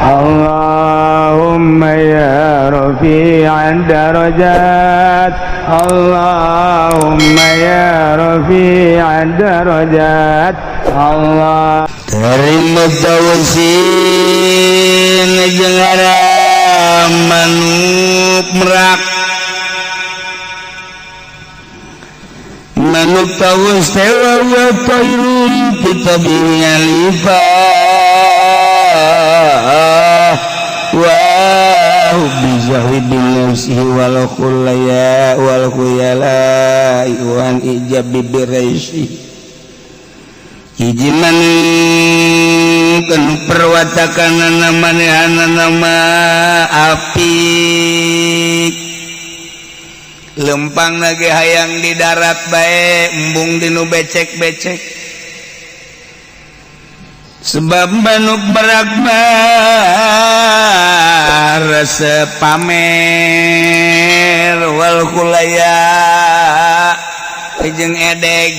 اللهم يا رفيع الدرجات، اللهم يا رفيع الدرجات، الله Terima tawusin jeung manuk merak, manuk tawus teh wa tayrun fi alifa wa bizahwi bin nafsihi wal khulaya wal khuyala wan ijab bi raisi. Hiji manuk anu perwatakanana manehanana mah apik, lempang lagi hayang di darat bae, embung dinu becek-becek, sebab manuk merak mah resep pamer, wal khuyala jeung edeg,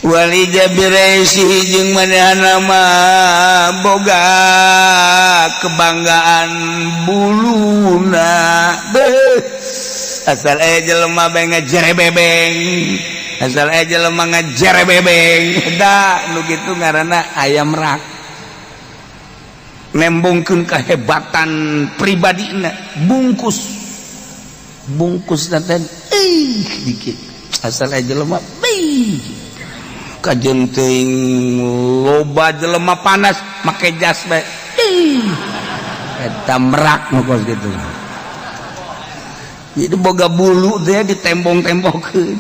wal ijab biraisihi jeung manehna mah boga kebanggaan buluna. Beuh, asal aya jelema bae ngejere bebeng, asal aya jelema ngejere bebeng. Da nu kitu ngaranna ayam merak, nembongkeun kehebatan pribadina, bungkus bungkus teh ih dikit, asal aya jelema beuh kajen teuing loba jelema panas make jas bae. Ih, eta merak nu kos kitu. Jadi boga bulu teh ditembong-tembongkeun.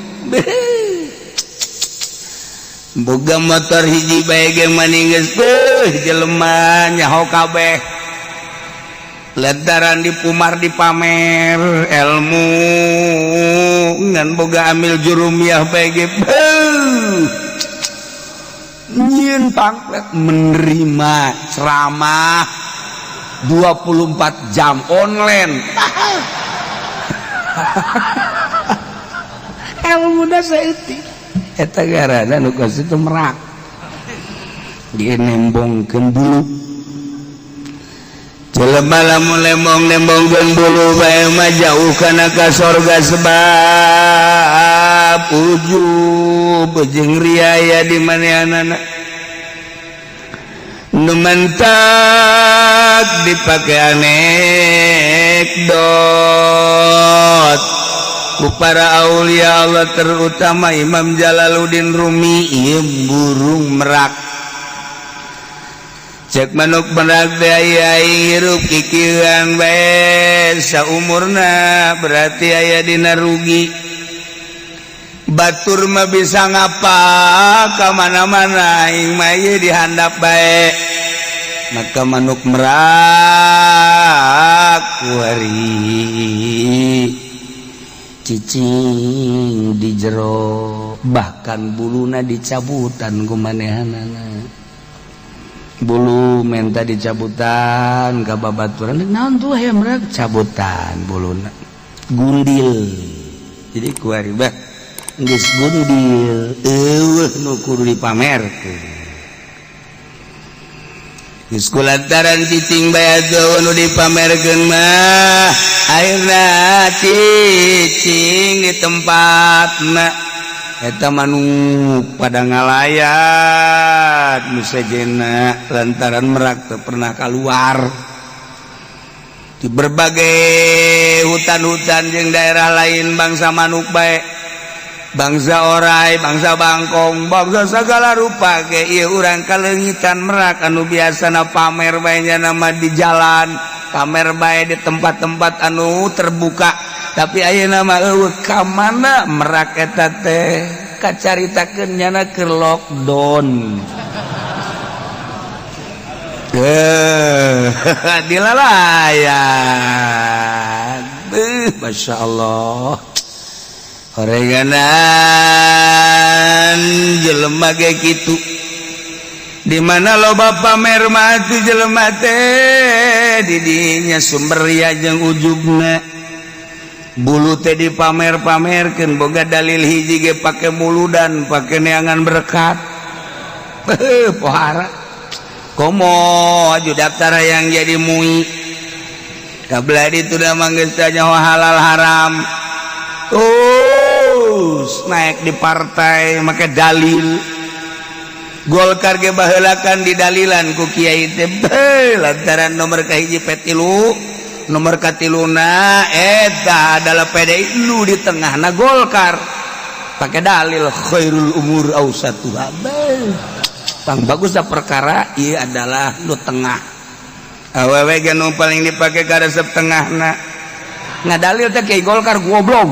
Boga motor hiji bae ge maning geus beuh jelema nyaho kabeh, lantaran dipumar dipamer ilmu. Ngan boga amil jurumiyah bae ge beuh nyieun pamflet menerima ceramah 24 jam online. Ilmu saeutik eta garana nu kos itu merak, dia nembongkeun bulu. Jelema lamun lembong nembongkeun bulu bae mah jauh kana ka sorga, sebab ujub jeung riaya di manehanana. Nu mantak dipake anekdot ku para aulia Allah, terutama Imam Jalaluddin Rumi, ieu burung merak. Cek manuk merak teh aya hirup kikieuan bae saumurna berarti aya dina rugi. Batur mah bisa ngapa ka mana-mana, aing mah ieu dihandap bae. Maka manuk merak kuari cicing di jero, bahkan buluna dicabutan ku manehanana. Bulu menta dicabutan ka babaturan, naon tuh hayam merak cabutan buluna gundil. Jadi kuari bah geus gundil, eueuh nu kudu dipamerkeun. Geus kulantaran cicing bae atuh nu dipamerkeun mah, akhirna cicing di tempatna. Eta manuk pada ngalayat nu sejena lantaran merak teu pernah keluar di berbagai hutan-hutan jeung daerah lain. Bangsa manuk bae, bangsa orai, bangsa bangkong, bangsa segala rupa ge ieu urang kaleungitan merak anu biasana pamer bae nama di jalan, pamer bae di tempat-tempat anu terbuka. Tapi ayeuna mah eueuh. Ka mana merak eta teh? Kacaritakeun nyana keur lockdown. Eh, dilalayan. Masya Allah, horenganan jelema ge kitu. Di mana loba pamer mah atuh jelema teh didinya sumber ria jeung ujubna. Bulu teh dipamer-pamerkeun, boga dalil hiji ge pake muludan, pake neangan berkat. Pohara. Komo aju daftar yang jadi MUI. Kabelah itu udah manggis tanya halal haram. Terus naik di partai make dalil. Golkar ge baheulakan didalilan ku kiai teh lantaran nomor kahiji P3, nomor katiluna eta adalah PDI, nu di tengahna Golkar. Pakai dalil khairul umur ausatuha. Pang bagus dah perkara ieu adalah nu tengah. Awewe ge nu paling dipake karesep tengahna. Ngadalil teh kiai Golkar goblok.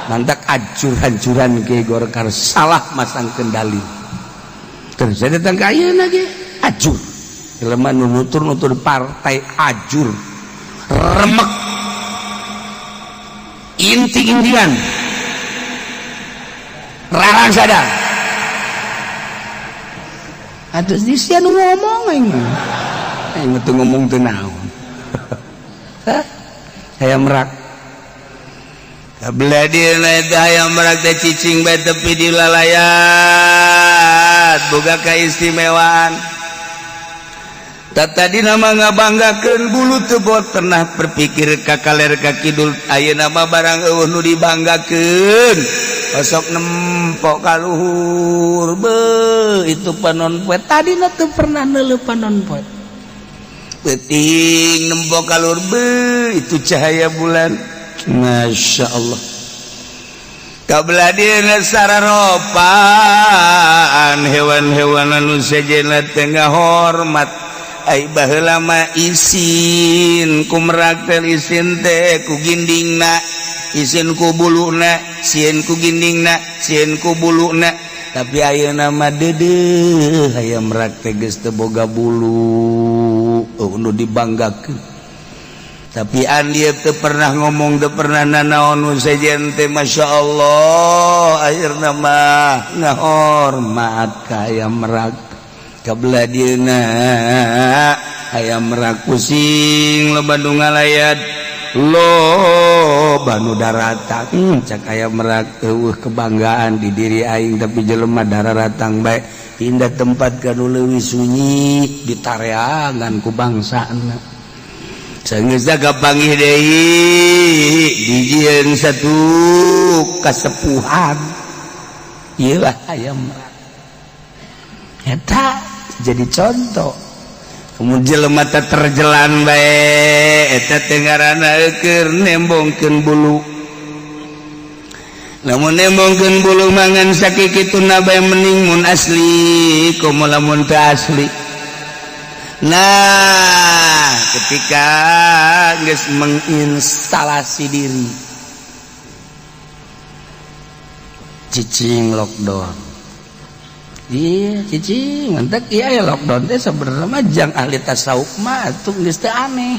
Mantak acur-hancuran kiai Golkar salah masang kendali. Terus saya datang ke ayeuna ge ajur. Jelema nu nutur-nutur partai ajur. Remek. Inti-intian. Rarang sadar. Atuh di sia nu ngomong aing mah. Aing mah teu ngomong teu naon. Hah? Hayam merak. Kabelah dieuna eta hayam merak teh cicing bae tepi di lalayat. Boga keistimewaan. Tadi nama ngabanggakeun bulu teu bot pernah berpikir ka kaler ka kidul, ayeuna mah barang eueuh nu dibanggakeun. Osok nempok ka luhur, be itu panon poe tadina teu pernah neuleuh panon poe. Peuting nempok ka luhur, be itu cahaya bulan. Masya Allah. Kabelah dieuna sararopaan hewan-hewan anu sejenna teh ngahormat. Ai baheula mah isin ku merak teh, isin teh ku gindingna, isin ku buluna, sieun ku gindingna, sieun ku buluna. Tapi ayeuna mah deudeuh hayam merak teh geus teu boga bulu, oh, nu dibanggakeun. Tapi andi teu pernah ngomong, teu pernah nanaon nu sejen teh. Masya Allah, akhirna mah ngahormat ka hayam merak. Kabelah dieuna hayam merak pusing, loba nu ngalayat, loba nu daratang. Cak hayam merak, eueuh kebanggaan di diri aing, tapi jelema dararatang bae. Pindah tempat ka nu leuwih sunyi, ditareangan ku bangsana. Sanggeus kapanggih deui, dijieun satu kasepuhan. Ieu lah hayam merak eta jadi contoh. Kemudian jelema teh terjelan bae, eta teh ngaranna keur nembongkeun bulu. Lamun nembongkeun bulu mangan sakikituna bae mending mun asli, komo lamun teu asli. Nah, ketika geus menginstalasi diri cicing lockdown. Iya, cicing mantak iya ya lockdown teh sebenarnya mah jang ahli tasawuf mah atuh geus teu aneh.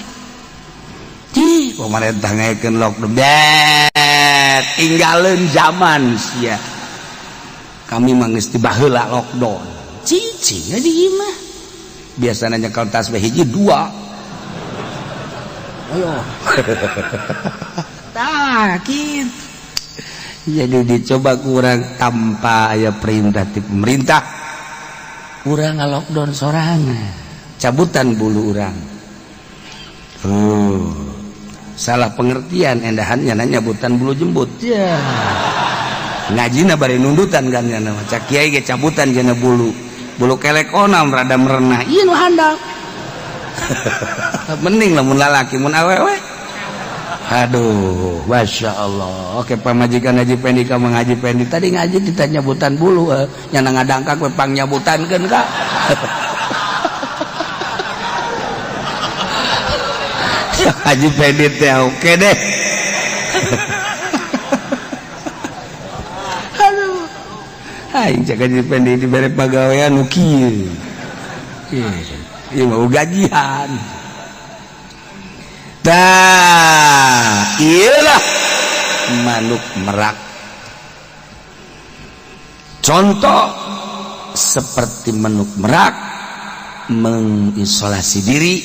Cih, pemerintah ngayakeun lockdown. Bet, tinggalin zaman sia. Kami mah geus tibaheula lockdown. Cicing di imah. Biasanya nyekel tasbih hiji dua. Ayo. Tah, kitu. Jadi dicoba kurang tanpa aya perintah ti pemerintah. Urang lockdown sorangan. Cabutan bulu urang. Oh. Salah pengertian endahannya nanya nyabutan bulu jembut. Ya. Ngajina bari nundutan kan nya nama. Cak kiai ge cabutan jana bulu. Bulu kelek onam rada merenah. Ieu nu handap. Mending lamun lalaki, mun awewe. Aduh, Masya Allah. Oke, pamajikan Haji Pendi ka Mang Haji Pendi tadi ngaji kita nyabutan bulu, nyana ngadangkak we pang nyabutankeun ka. Haji Pendi teh oke deh. Aduh. Aing cek Haji Pendi dibere pagawean nu kieu. Ieu mau gajian. Tah, iyalah manuk merak. Contoh seperti manuk merak mengisolasi diri,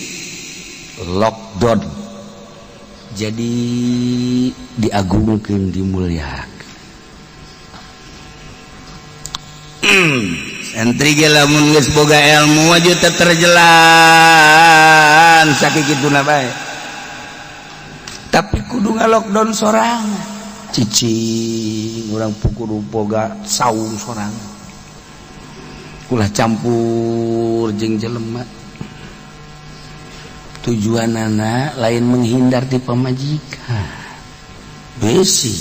lockdown. Jadi diagungkan, dimuliakan. Santri ge lamun geus boga ilmu aju teu terjelan sakituna bae, tapi kudu nga-lockdown sorangan. Cicing urang kudu boga saung sorangan, ulah campur jeung jelema. Tujuan anak lain menghindar di pamajikan, besi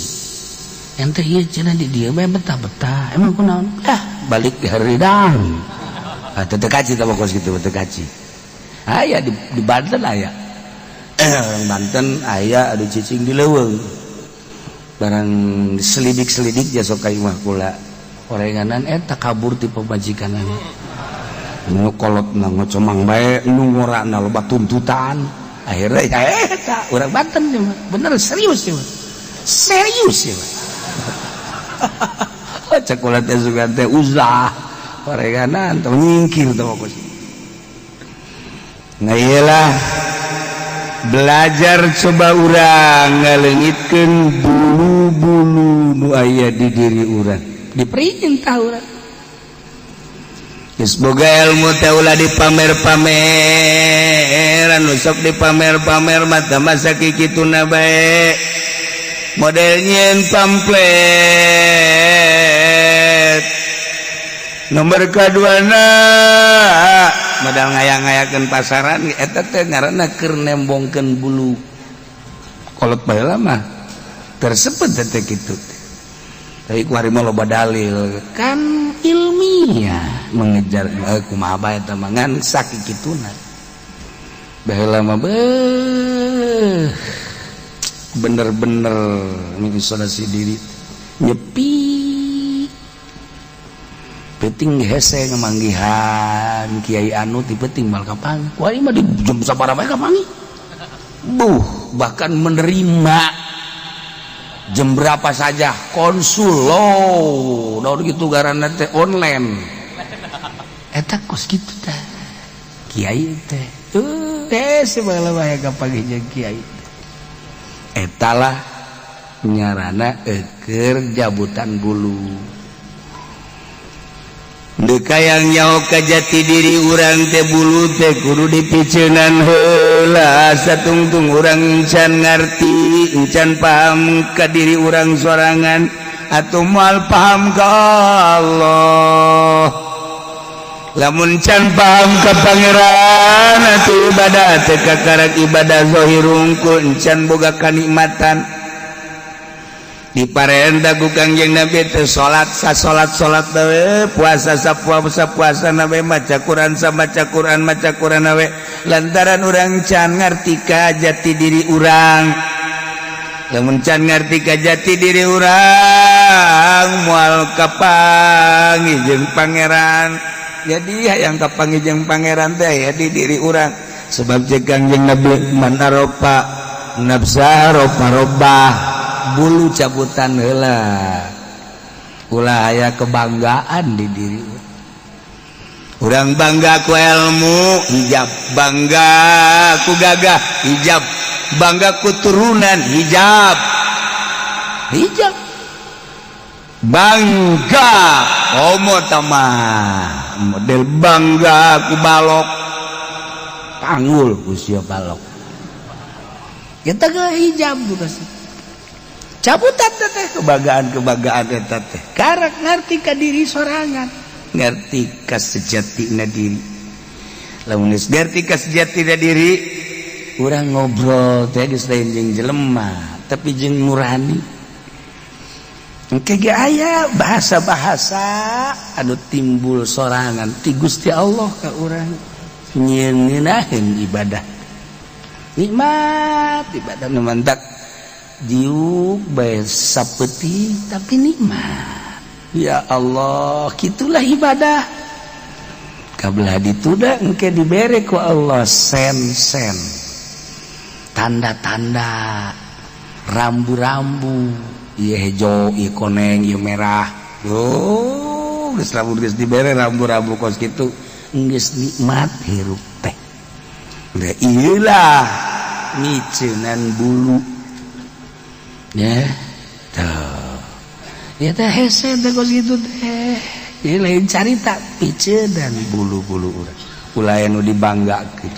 yang teh ieu cenah di dieu bae betah-betah. Emang kunaon? Ah, balik di haridang. Ah, teu kaci tah kos kitu, teu kaci. Aya di Banten, aya orang Banten, aya anu cicing di leuweung. Barang selidik-selidik ja sok ka imah kula orenganan eta kabur ti pamajikanana. Nu kolot na ngocomang bae, nu ngorana loba tuntutan. Akhirnya ya eta urang Banten ieu mah. Bener, serius ieu mah, serius ieu mah. Cek kula teh sugan teh uzlah orenganan teh nyingkir teh kos. Nah, iyalah, belajar, coba urang ngaleungitkeun bulu-bulu nu aya di diri urang, diperintah urang. Geus boga ilmu teh ulah dipamer-pameran. Nu sok dipamer-pamer mata masa kikituna bae, model nyieun pamflet. Nomor kaduana, modal ngayang-ngayakeun pasaran. Eta teh ngaranna keur nembongkeun bulu. Kolot baheula mah tersebut teh kitu teh. Tapi ku hari mah loba dalil kan ilmiah mengejar kumaha bae eta mah, ngan sakikituna. Baheula mah beuh, bener-bener mengisolasi diri, nyepi. Penting hese ngemanggihan kiai anu ti penting mal kapanggih. Wah, ini mah di jam sabaraha bae kapanggih. Buh, bahkan menerima jam berapa saja konsul lo daun gitu, garana teh online. Eta kos kitu teh kiai teh hese baheula bae kapanggih jeung kiai. Etalah nyarana eker jabutan bulu. Deka yang nyaho ka jati diri urang teh, bulu teh kudu dipiceunan heula. Satungtung urang encan ngarti, encan paham ka diri urang sorangan, atau moal paham ka Allah. Lamun can paham ka Pangeran atuh ibadah teh kakarak ibadah zahir hungkul, encan boga kanikmatan. Diparenta ku Kangjeng Nabi teh salat sa salat, salat we, puasa sa puasa, puasa nawe, maca Quran sa maca Quran, maca Quran we, lantaran urang can ngarti ka jati diri urang. Lamun can ngarti ka jati diri urang, moal kapanggih jeung Pangeran. Jadi hayang kapanggih jeung Pangeran teh ya di diri urang, sebab cek Kangjeng Nabi, man arofa nafsa arofa robbah. Bulu cabutan heula, ulah aya kebanggaan di diri urang. Bangga ku ilmu, hijab. Bangga ku gagah, hijab. Bangga ku turunan, hijab, hijab. Bangga homo tamah model bangga ku balok, panggul usia balok kita ke hijab juga sih. Cabutan teh kebanggaan kebanggaan eta teh, karak ngerti ka diri sorangan, ngerti ka sejatina diri. Lamun geus ngerti ka sejatina diri, urang ngobrol teh geus lain jeung jelema, tapi jeung nurani. Engke ge aya bahasa-bahasa anu timbul sorangan ti Gusti Allah ka urang, nyieun ngeunaheun ibadah, nikmat ibadah. Nu mantak diuk bae sapeuting tapi nikmat. Ya Allah, gitulah ibadah. Kabelah dituda engke dibere ku Allah sen-sen, tanda-tanda, rambu-rambu, ieu hejo, ieu koneng, ieu merah. Oh, geus, lamun geus dibere rambu-rambu kos kitu, geus nikmat hirup teh. Da ieulah miceunan bulu ya tuh. Ya teh hese teh kos kitu teh. Ini lain carita dan bulu-bulu urang ulah nu dibanggakeun.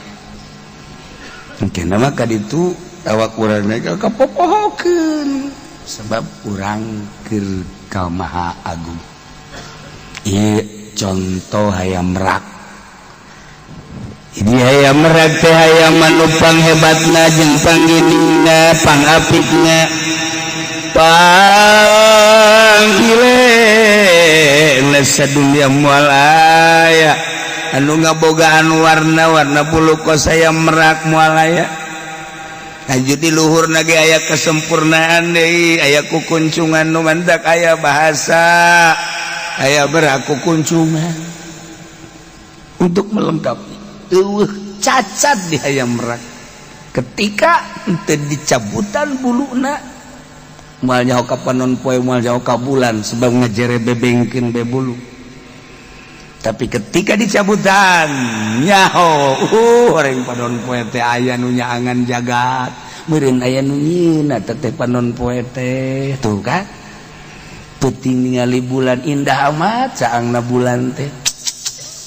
Mungkin nama itu awak urang kapopohokeun sebab urang keur ka Maha Agung. Ieu contoh hayam merak. Ini hayam merak teh hayam anu panghebatna jeung pangginingna, pangapikna, panggile sadunia. Moal aya anu ngabogaan warna-warna bulu kos hayam merak, moal aya. Lanjut di luhur lagi aya kesempurnaan deui, aya kukuncungan nu mantak aya bahasa aya beraku kuncungan untuk melengkapi. Eueuh cacat di hayam merak. Ketika henteu dicabutan buluna, moal nyaho ka panon poe, moal nyaho ka bulan, sebab ngajere bebengkeun be bulu. Tapi ketika dicabutan, nyaho orang panon poe teh aya nu nyaangan jagat, meureun aya nu nyieuna teh panon poe teh. Tuh kan, peuting ningali bulan indah amat caangna bulan teh,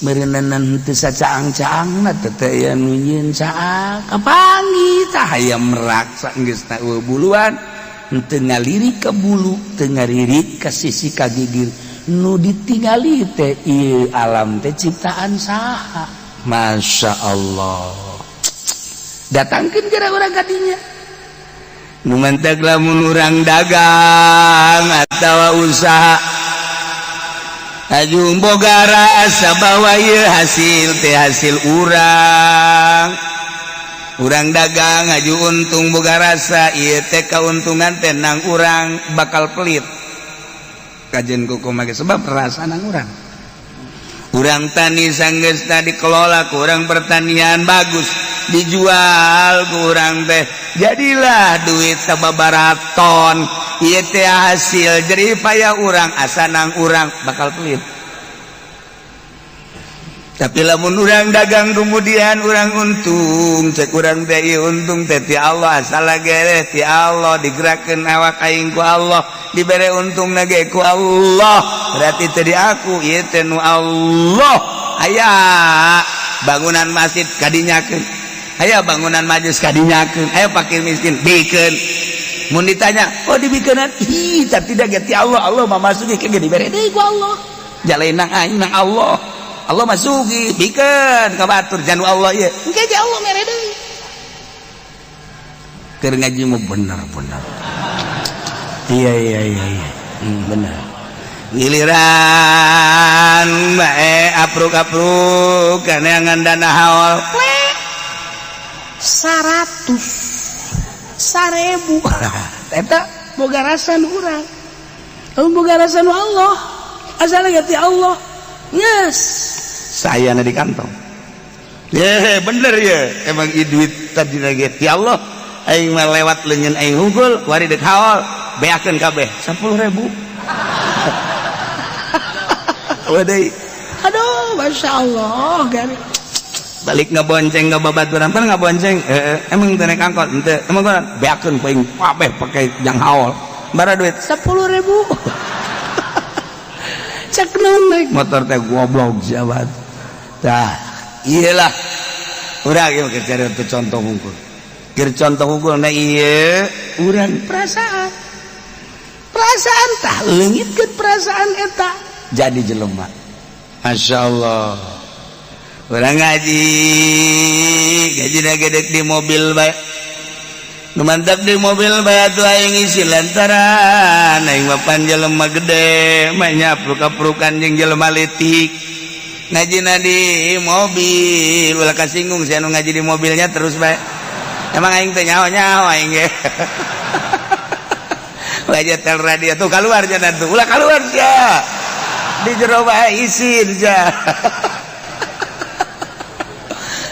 meureunan teu sacaang-caangna teh teh aya nu nyieun caang. Kapanggih tah hayam merak saenggeusna eueuh buluan, henteu ngalirik ka bulu, teu ngalirik ka sisi ka gigir. Nu ditingali teh ieu alam teh ciptaan saha? Masya Allah. Datangkeun gara urang kadinya. Nu mantak lamun urang dagang atawa usaha, aju boga rasa bahwa ieu hasil teh hasil urang. Urang dagang aju untung, boga rasa ieu teh kauntungan teh nang urang, bakal pelit kajen kuku make sebab rasa nang urang. Urang tani, sanggeus dikelola ku urang pertanian bagus, dijual ku urang teh jadilah duit sababaraton, ieu teh hasil jerih payah urang, asa nang urang, bakal pelit. Tapi lamun urang dagang kemudian urang untung, cek urang teh ieu untung teh ti Allah, asal gere ti Allah, digerakkeun awak aing ku Allah, dibere untung ge ku Allah, berarti teh di aku, ieu teh nu Allah. Aya bangunan masjid kadinyakeun, aya bangunan majlis kadinyakeun, aya fakir miskin bikeun. Mun ditanya, "Oh, dibikeunan?" Ih, tapi tidak ti Allah, Allah mah masuki ke dibere deui ku Allah, jalain nang aing nang Allah, Allah masuki bikeun ka batur janu Allah ieu, engke ge Allah mere deui. Keur ngaji mah bener-bener, iya, bener. Giliran bae apruk-apruk kaneangan dana haul 100 1000, eta boga rasa nu urang, boga rasa nu Allah, asal ti Allah, yes, saya di kantong ye bener ya. Emang i duit tadi lagi ti Allah, aing mah lewat leungeun aing hungkul wari dek haul, beakeun kabeh 10.000. Waduh, aduh, masya Allah, gari balik ngebonceng ngababaturan pan ngabonceng, emang teu naik angkot henteu, emang kan beakeun paing kabeh pake jang haul bara duit 10.000. Cek naon naik motor teh, goblok siapa tah. Iyalah, urang ieu keur cari contoh hungkul, keur contoh hungkul. Nah, ieu urang perasaan, perasaan tah leungitkeun perasaan eta jadi jelema. Masya Allah, urang ngaji gaji gedek di mobil bae. Nu mantap di mobil bae atuh aing isi lantaran aing mah pan jelema gede mah nyapruk-aprukan jeung jelema leutik. Ngajina di mobil, ulah kasinggung sia nu ngaji di mobilnya terus bae. Emang aing teh nyaho-nyaho aing ge. Ulah tel radio tuh keluar jangan tuh, ulah keluar sia di jero bae isin sia.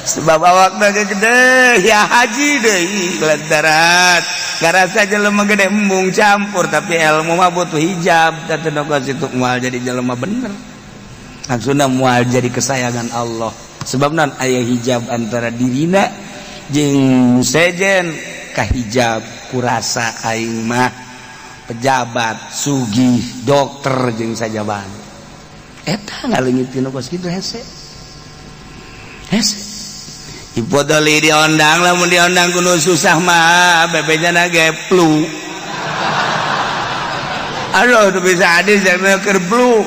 Sebab awak gede ya haji deui lantaran ngarasa jelema gede embung campur, tapi ilmu mah butuh hijab. Teu situ moal jadi jelema bener, maksudna moal jadi kesayangan Allah, sebab non aya hijab antara dirina jeung sejen kahijab kurasa aing mah pejabat, sugih, dokter jeung sajaban. Eta ngaleungitkeun kos kitu hese. Hese. Ipodoli diondang, lamun diondang kudu susah mah bebejana ge flu. Aduh, tuh bisa hadis yang keur flu.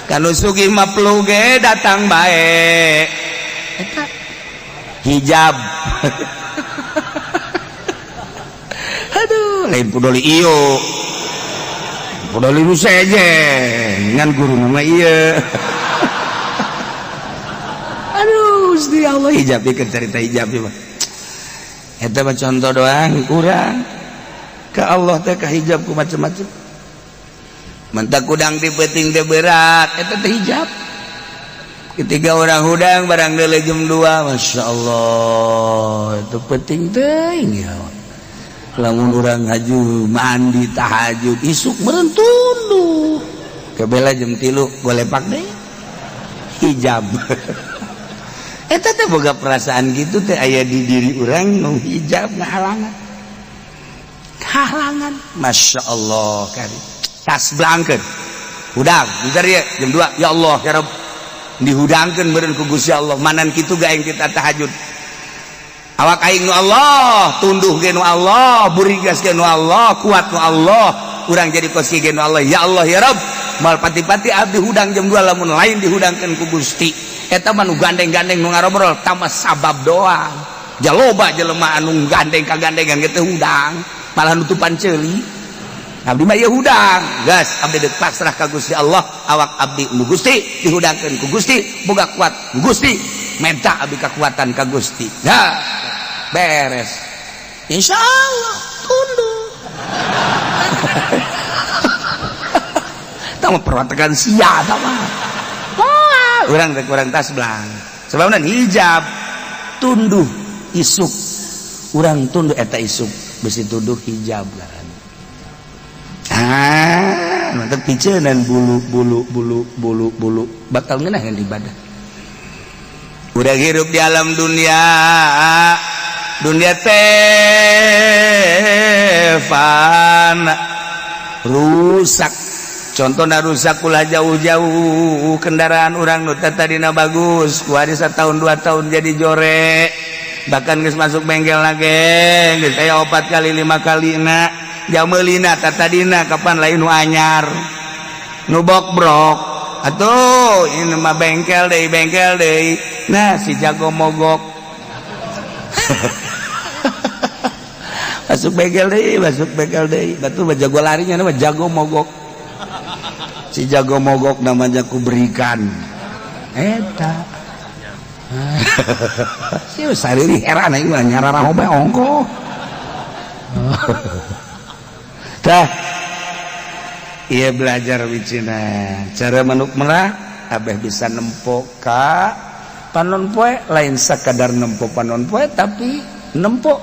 Kalau sugih mah flu ge datang bae. Eta hijab. Aduh, lain pudoli iyo. Pudoli nu sejen, ngan guru mah ieu. Aduh, Gusti Allah, hijab ieu cerita hijab ieu mah. Eta mah contoh doang kurang. Ka Allah teh ka hijab ku macem-macem. Mentak kudang di peuting teh berat, eta teh hijab. Ketika orang hudang barang deuleu jam 2, Masya Allah, itu penting teh ya. Lamun urang haju mandi tahajud isuk meureun tunduh. Kebela jam 3 golepak deh hijab. Eta teh boga perasaan gitu teh aya di diri urang nu hijab ngahalangan. Halangan, Masya Allah kari. Tas blangkeun. Hudang, bentar ya jam 2, ya Allah ya Rabb. Dihudangkeun meureun ku Gusti Allah, manan kitu ga aing kita tahajud. Awak aing nu Allah, tunduh ge nu Allah, burigas ge nu Allah, kuat nu Allah, urang jadi kos ge nu Allah. Ya Allah ya Rabb, mal pati-pati abdi hudang jam 2 lamun lain dihudangkeun ku Gusti. Eta mah nu gandeng-gandeng nu ngarobrol tambah sabab doang. Jaloba jelema anu gandeng kagandengan ge teu hudang, malah nutupan ceuli. Abdi mah ieu hudang, gas abdi deuk pasrah ka Gusti Allah, awak abdi nu Gusti dihudangkeun ku Gusti, boga kuat ku Gusti, minta abdi kekuatan ka Gusti. Nah, beres. Insya Allah tunduk. Tama perwatakan sia tama. Wah, urang teh kurang tas belang. Sebabna hijab tunduh isuk. Urang tunduh eta isuk besi tunduh hijab ngaranna. Ah, mantap picenan bulu bulu bulu bulu bulu bakal ngeunaheun ibadah. Udah hirup di alam dunia, dunia teh fana, rusak. Contohna rusak ulah jauh-jauh, kendaraan urang nu tadina bagus, ku hari setahun 2 tahun jadi jore. Bahkan geus masuk bengkel lagi, geus aya 4 kali 5 kali na. Jamelina tadina kapan lain nu anyar nu bokbrok atuh ini mah bengkel deui nah si jago mogok masuk bengkel deui batu mah jago larinya mah jago mogok si jago mogok namanya ku berikan eta si sariri heran aing mah nyararaho bae ongkoh. Dah, iya belajar wicina cara manuk merak abeh bisa nempo ka panon poe, lain sakadar nempo panon poe tapi nempo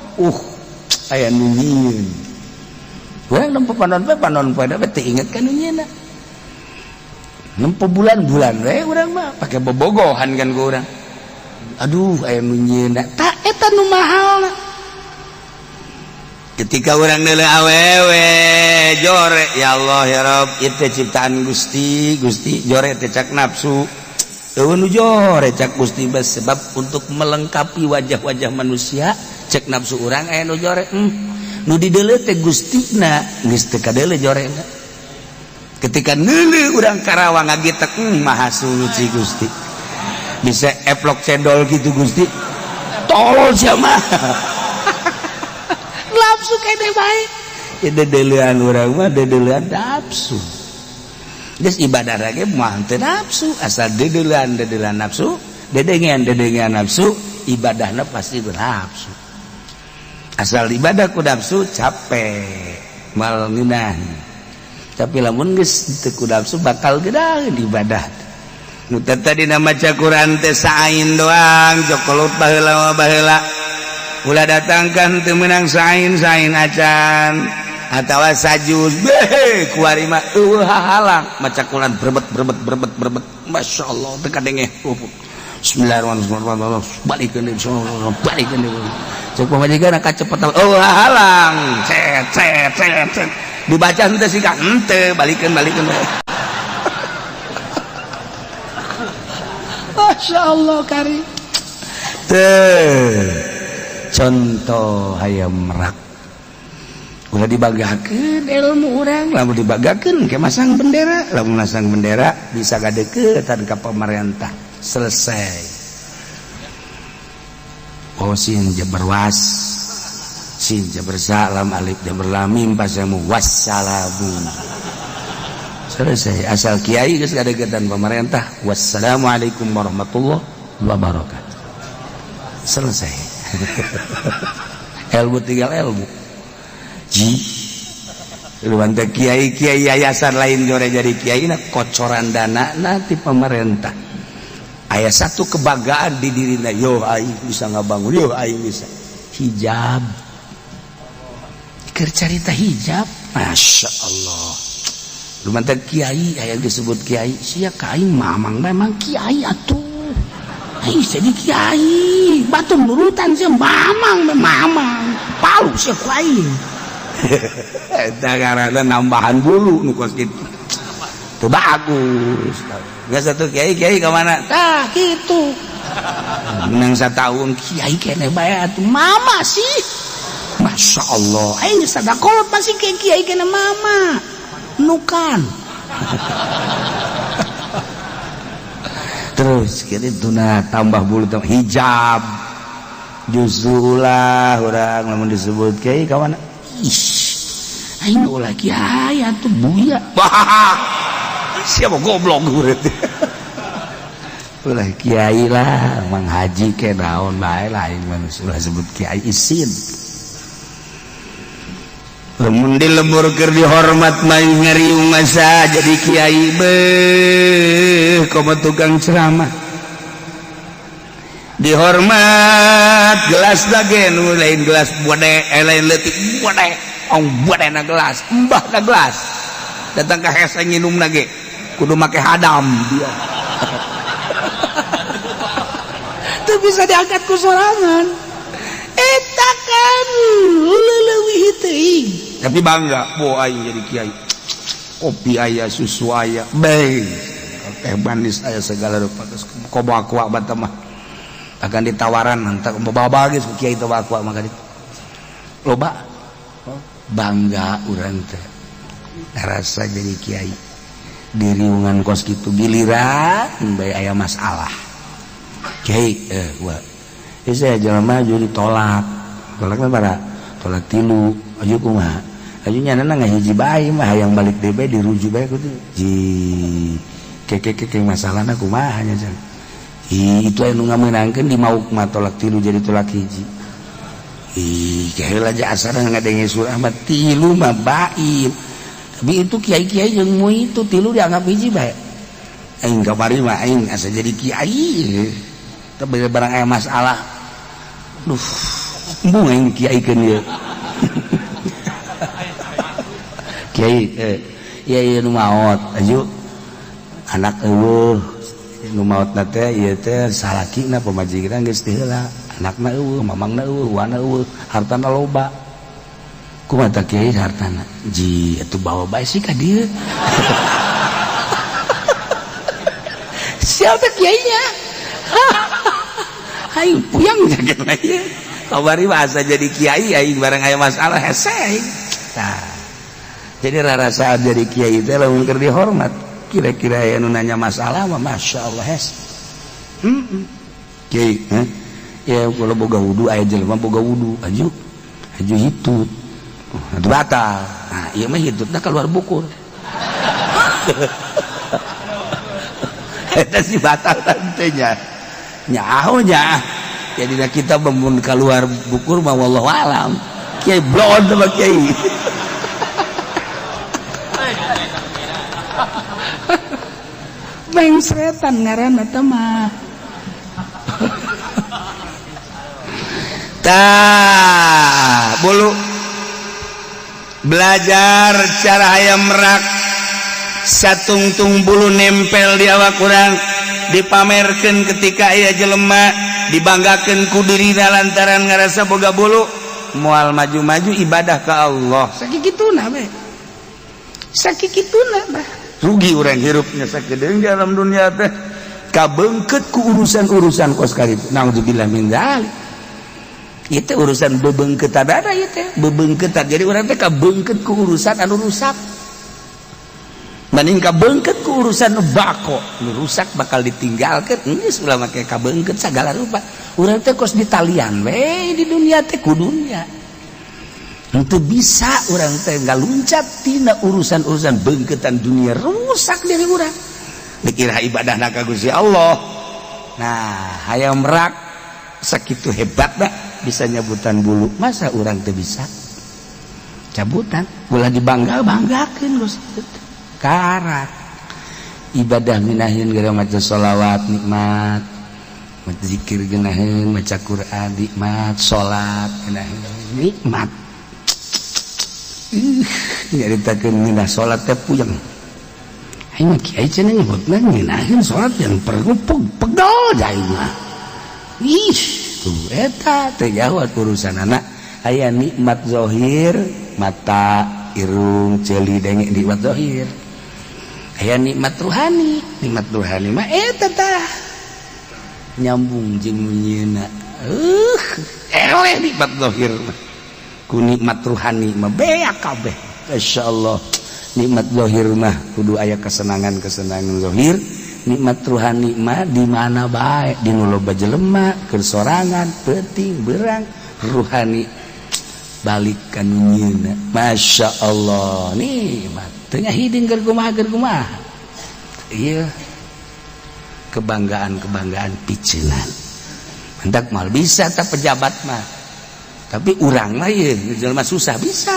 aya nu nyieun. Urang nempo panon poe da teu inget ka nu nyieunna. Nempo bulan-bulan we urang mah pake bobogohan kan ku urang. Aduh aya nu nyieunna, tah eta nu mahalna. Ketika orang nilai awewe jore, ya Allah ya Rabb, itu ciptaan Gusti, Gusti jore teh cak nafsu. Eueuh nu jore cak Gusti bas sebab untuk melengkapi wajah-wajah manusia cek nafsu urang aya nu jore. Nu dideuleu teh Gustina geus teu kadeuleu jorena. Ketika neuleuh urang Karawang ngagitek, maha suci Gusti. Bisa eplok cendol gitu Gusti. Tolol sia mah. Nafsu kene bae. Ya dedelean urang mah dedelean nafsu. Geus ibadah lagi mah teu nafsu, asal dedelean dedelean nafsu, dedengean dedengean nafsu, ibadahna pasti bernafsu. Asal ibadah ku nafsu capek, mal ngeunah. Tapi lamun geus teu ku nafsu bakal gedaheun ibadah. Nu tadi maca Quran teh sain doang, jokolot baheula baheula. Ulah datangkan teu meunang sain-sain acan atawa sajuz beh kuari mah eueuh hahalang maca Quran berbet berbet berbet berbet masyaallah teu kadenge. Bismillahirrahmanirrahim balikeun deui balikeun deui cek pamajikan kacepetan eueuh hahalang cet cet cet cet dibaca henteu sih ka henteu balikeun balikeun. Masya Allah kari teh contoh hayam merak ulah dibanggakeun ilmu urang. Lamun dibanggakeun ke masang bendera, lamun masang bendera bisa gadeukeutan ka pemerintah, selesai. Oh, sin jabar was, sin jabar salam, alif jabar lam, mim pasamu wassalamu, selesai. Asal kiai geus gadeukeutan pemerintah, wassalamualaikum warahmatullahi wabarakatuh, selesai. Ilmu tinggal ilmu. Ji lu teh kiai, kiai yayasan lain jore jadi kiai na kocoran dana nanti pemerintah. Aya satu kebanggaan di dirina, yo aing bisa ngabangun, yo aing bisa hijab. Keur carita hijab, Masya Allah. Lu mantap kiai, aya disebut kiai sia ka aing mamang memang kiai atuh. Aing jadi kiai batu nurutan sia mamang mamang palu sia ku aing. Eta ngaranna nambahan bulu nu kos kitu. Teu bagus. Geus satu kiai, kiai ka mana? Tah kitu. Menang satahun kiai kene bae atuh mama sih. Masya Allah, aing sadakolot masih kiai, kiai kene mama. Nukan. Terus kitu nah tambah bulu tambah hijab. Justru ulah urang lamun disebut kiai ka mana? Ih, aing ulah kiai atuh buya. Wah, siapa goblok berarti. Ulah kiai lah, mang haji ke naon bae lah aing mah ulah sebut kiai isin. Lamun di lembur keur dihormat mah ngariung masa jadi kiai beuh komo tukang ceramah. Dihormat gelas lagi nu lain gelas bode, lain leutik bode, ong bode na gelas, embah na gelas. Datang ke hese nginum lagi kudu make hadam dia. Teu bisa diangkat ku sorangan. Eta kan leuwih teuing. Tapi bangga, bo aing jadi kiai. Kopi aya, susu aya, bae. Teh manis aya segala rupa geus komo aqua bata mah. Akan ditawaran entak bawa geus ku kiai teh aqua mah ditu. Loba bangga urang teh. Ngarasa jadi kiai. Diriungan kos kitu giliran bae aya masalah. Kiai gua. Saya jelema maju ditolak. Tolakna bara tolak tilu, aju kumaha? Aju nyana ngahiji bae mah hayang balik deui bae dirujuk bae kudu. Ji keke keke masalahna kumaha nya jang. Ih, itu anu ngamenangkeun di mauk mah tolak tilu jadi tolak hiji. Ih, kiai aja asana ngadenge surah mah tilu mah bain. Tapi itu kiai-kiai yang mau itu tilu dianggap hiji bae. Aing kamari mah aing asa jadi kiai. Tapi barang aya masalah. Duh, embung aing kiaikeun ieu. Kiai ieu ieu nu maot aju anak eueuh nu maotna teh ieu teh salakina pamajikan geus teu heula, anakna eueuh, mamangna eueuh, wana eueuh, hartana loba. Kumaha tah kiai hartana? Ji atuh bawa bae sih ka dieu. Siapa kiainya? Aing puyang jaket ieu. Kamari bahasa jadi kiai aing barang aya masalah hese aing. Tah. Jadi rarasaan jadi kiai teh lamun keur dihormat, kira-kira aya nu nanya masalah mah masyaallah hese. Heeh. Kiai, heh. Ya kalau boga wudu aya jelema boga wudu, aju aju hitut. Oh, batal. Nah, ieu mah hitutna keluar bukur. Eta sih batal tantenya. Nyaho nya. Jadi kita memun keluar bukur mah wallahu alam. Kiai blon sama kiai. Mengsretan ngaranna teh mah. Tah, bulu belajar cara hayam merak satungtung bulu nempel di awak urang dipamerkeun ketika aya jelema dibanggakeun ku dirina lantaran ngarasa boga bulu moal maju-maju ibadah ka Allah. Sakituna we. Sakituna bah. Rugi urang hirupnya sakedeung di alam dunia teh. Kabeungkeut ku urusan-urusan kos kitu. Naudzubillah min dzalik. Itu urusan bebeungkeutan ada ieu teh, bebeungkeutan. Jadi urang teh kabeungkeut ku urusan anu rusak. Banding kabeungkeut ku urusan nu bako, nu rusak bakal ditinggalkeun, geus ulah make kabeungkeut sagala rupa. Urang teh kos ditalian we di dunia teh ku dunia. Henteu bisa urang teh ngaluncat tina urusan-urusan beungkeutan dunia, rusak diri urang. Dikira ibadahna ka Gusti Allah. Nah, hayang merak sakitu hebatna bisa nyabutan bulu, masa urang teu bisa? Cabutan, ulah dibangga-banggakeun Gusti. Karak ibadah minahin gara maca sholawat nikmat, maca zikir geunaheun, maca Quran nikmat, salat geunaheun nikmat. Nyaritakeun ngeunah salat teh puyeng. Aing mah kiai cenah nyebutna ngeunaheun salat yang perlu pegel aing mah. Ih, tuh eta teh jauh urusanana. Aya nikmat zahir, mata, irung, ceuli, denge, nikmat zahir. Aya nikmat ruhani, nikmat ruhani mah eta tah nyambung jeung nyieuna. Eleh nikmat zahir mah ku nikmat ruhani mah beak kabeh. Masyaallah, nikmat zahir mah kudu aya kesenangan-kesenangan zahir. Nikmat ruhani mah di mana bae, di nu loba jelema, keur sorangan, peuting berang, ruhani balik ka nu nyieuna. Masya Allah, nikmat teu hiding keur kumaha, keur kumaha. Ieu kebanggaan-kebanggaan piceunan. Hendak mal bisa tak pejabat mah, tapi urang mah ieu jelema susah bisa.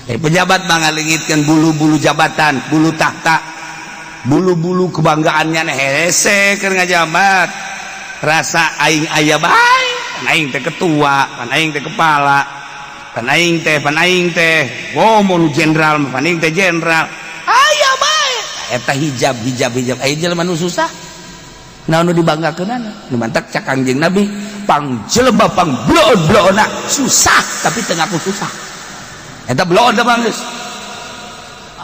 Pejabat mah ngalengitkeun bulu-bulu jabatan, bulu tahta, bulu-bulu kebanggaannya hese keur ngajabat. Rasa aing aya bae, pan aing teh ketua, pan aing teh kepala, pan aing teh, pan aing teh, oh mun jenderal mah pan aing teh jenderal. Aya bae. Eta hijab, hijab, hijab. Aya jelema nu susah. Naon nu dibanggakeunana? Nu mantak cak Kangjeng Nabi, pang jelema pang bloon-bloonna susah tapi teu ngaku susah. Eta bloon teh bang geus.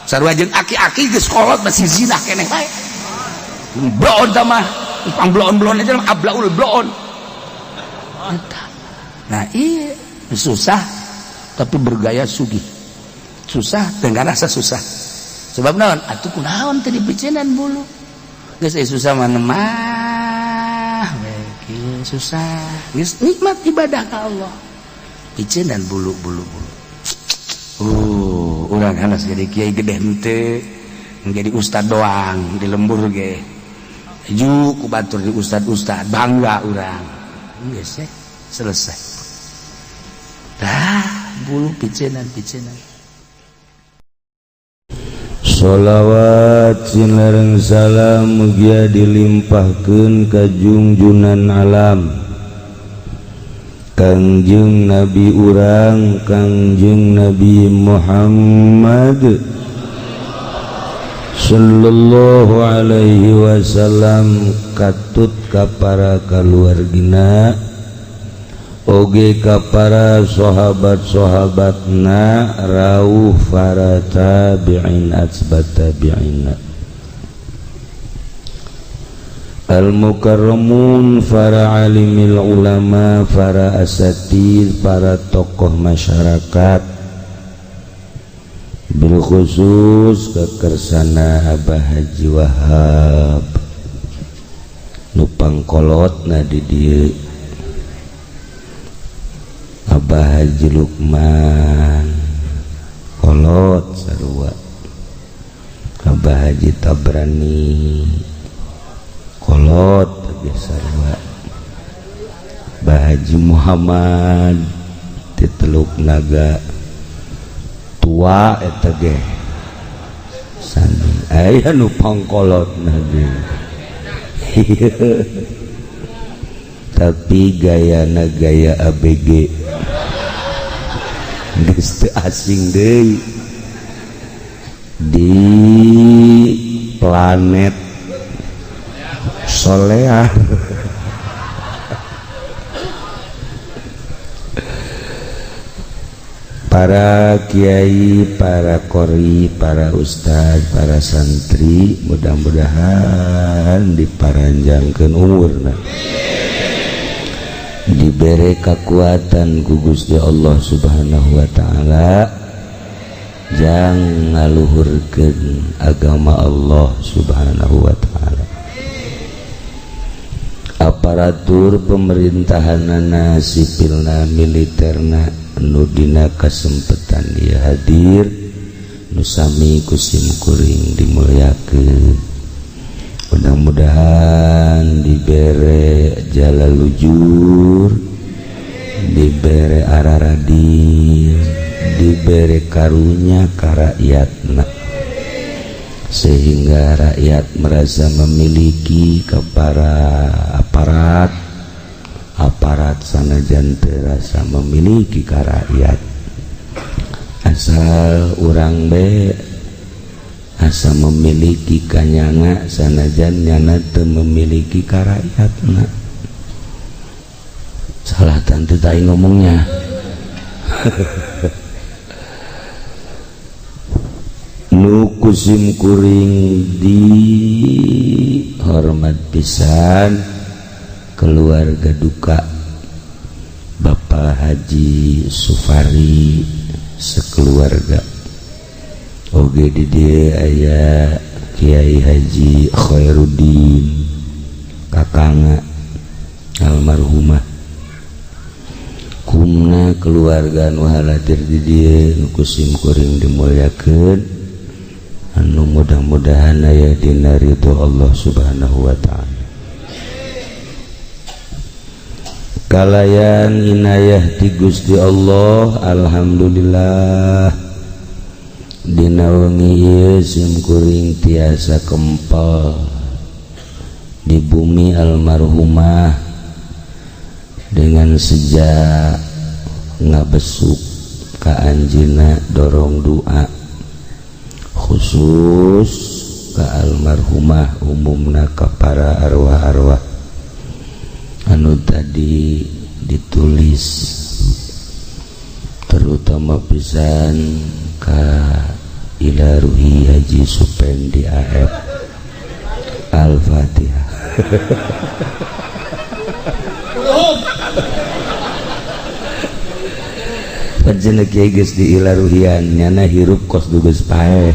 Sarua jeung aki-aki geus kolot masih zina keneh bae. Bloon teh mah, pang bloon-bloon aja ablaul bloon. Eta. Nah, iya susah tapi bergaya sugih. Susah teu rasa susah. Sebab naon? Atuh kunaon teu dipiceunan bulu. Geus susah mah mah we kieu susah. Geus nikmat ibadah ka Allah. Piceunan bulu-bulu bulu. Urang hanas jadi kiai gede henteu, menjadi ustad doang di lembur ge. Ju ku batur di ustad-ustad bangga urang. Geus selesai. Dah bulu piceunan piceunan. Sholawat sinareng salam mugia dilimpahkeun ka junjunan alam Kangjeng Nabi urang, Kangjeng Nabi Muhammad sallallahu alaihi wasallam, katut ka para kaluargina oge ka para sahabat-sahabatna, rauh para tabi'in, atsbat tabi'in, al mukarramun, para alimil ulama, para asatid, para tokoh masyarakat, bil khusus kekersana Abah Haji Wahab nu pangkolot na di dieu, Abah Haji Lukman kolot sarua, Abah Haji Tabrani kolot ge sarua, Abah Haji Muhammad ti Teluk Naga tua eta ge sami aya nu pangkolotna ge, tapi gayana gaya ABG geus teu asing deui di planet Soleah. Para kiai, para qori, para ustad, para santri, mudah-mudahan diparanjangkeun umurna, dibere kekuatan ku Gusti Allah Subhanahu wa taala jang ngaluhurkeun agama Allah Subhanahu wa taala. Aparatur pemerintahanana, sipilna, militerna, nu dina kasempetan ieu hadir, nu sami ku sim kuring dimuliakeun, mudah-mudahan dibere jala lujur, dibere araradil, dibere karunya ka rakyatna, sehingga rakyat merasa memiliki ke para aparat, aparat sanajan terasa memiliki ka rakyat, asal urang be asa memiliki kanyana sanajan nyana teu memiliki ka rakyatna. Salah tentu tai ngomongnya. Nu kusim kuring di hormat pisan keluarga duka Bapak Haji Sufari sekeluarga, oge di dieu aya Kiai Haji Khairuddin kakanga almarhumah, kumna keluarga nu haladir di dieu nu kusim kuring dimuliakeun, anu mudah-mudahan aya dina ridho Allah Subhanahu wa taala. Kalayan inayah ti Gusti Allah, alhamdulillah dina wengi ieu sim kuring tiasa kempel di bumi almarhumah dengan sejak ngabesuk ka anjeunna dorong doa khusus ka almarhumah, umumna ka para arwah-arwah anu tadi ditulis, terutama pisan ka ila ruhi Haji Supendi AF. Al-Fatihah. Panjenengan kiai geus di ila ruhian nyana hirup kos geus paeh.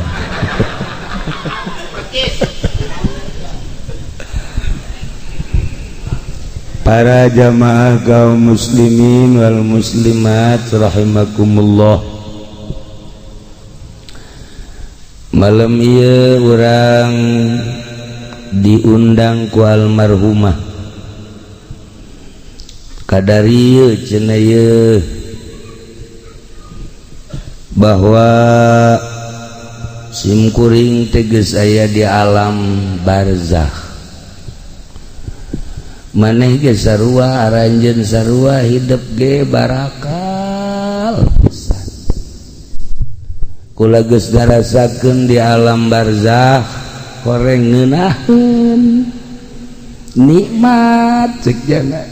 Para jamaah kaum muslimin wal muslimat rahimakumullah, malam ieu urang diundang ku almarhumah kadari ieu cenah ieu bahwa simkuring teges aya di alam barzakh. Maneh ge sarua, aranjeun sarua, hidup ge barakal pisan. Kula geus ngarasakeun di alam barzakh koreng ngeunaheun nikmat cek jana.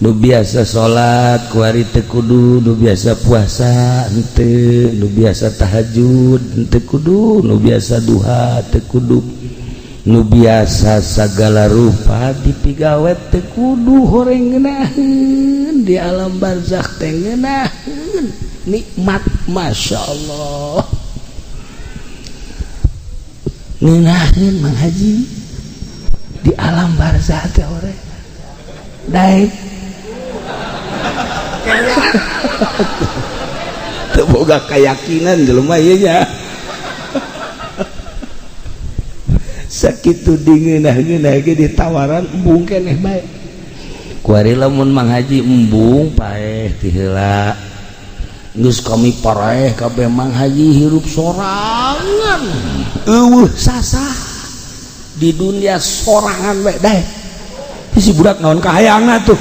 Nu biasa salat kuari teu kudu, nu biasa puasa henteu, nu biasa tahajud henteu kudu, nu biasa duha teu kudu, nu biasa sagala rupa dipigawe teu kudu, horeng ngeunaheun di alam barzakh teh ngeunaheun nikmat, masya Allah ngeunaheun Mang Haji di alam barzakh teh horeng daek. Teu boga keyakinan jelema ieu nya. Sakitu dingeunah-ngeunah ge ditawaran embung keneh bae. Kuari lamun Mang Haji embung paeh ti heula. Geus kami paraeh kabeh Mang Haji hirup sorangan. Eueuh sasah di dunia sorangan we daek. Si budak naon kahayangna tuh.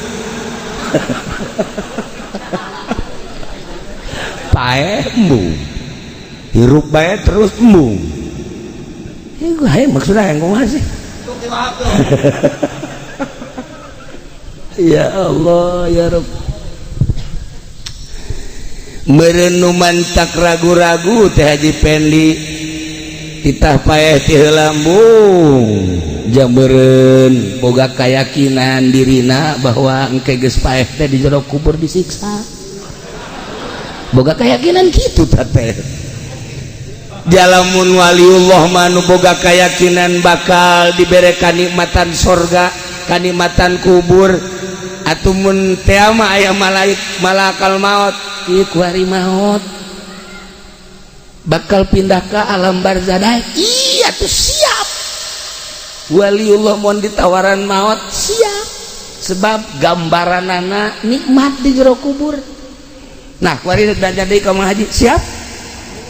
Paeh embung. Hirup bae terus embung. Ieu maksudnya yang kumaha sih? Ya Allah ya Rabb. Meureun nu mantak ragu-ragu teh Haji Pendi titah paeh ti heula embung jang meureun boga kayakinan dirina bahwa engke geus paeh teh di jero kubur disiksa. Boga keyakinan kitu tah teh. Jalamun waliullah mah nu boga keyakinan bakal dibere kanikmatan sorga, kanikmatan kubur. Atuh mun teh mah aya malaik malakal maut, ieu kuari maut bakal pindah ke alam barzah. Iya tuh siap. Waliullah mun ditawaran maut siap, sebab gambaranana nikmat di jero kubur. Nah, kuari rek belanja deui ka Mang Haji, siap?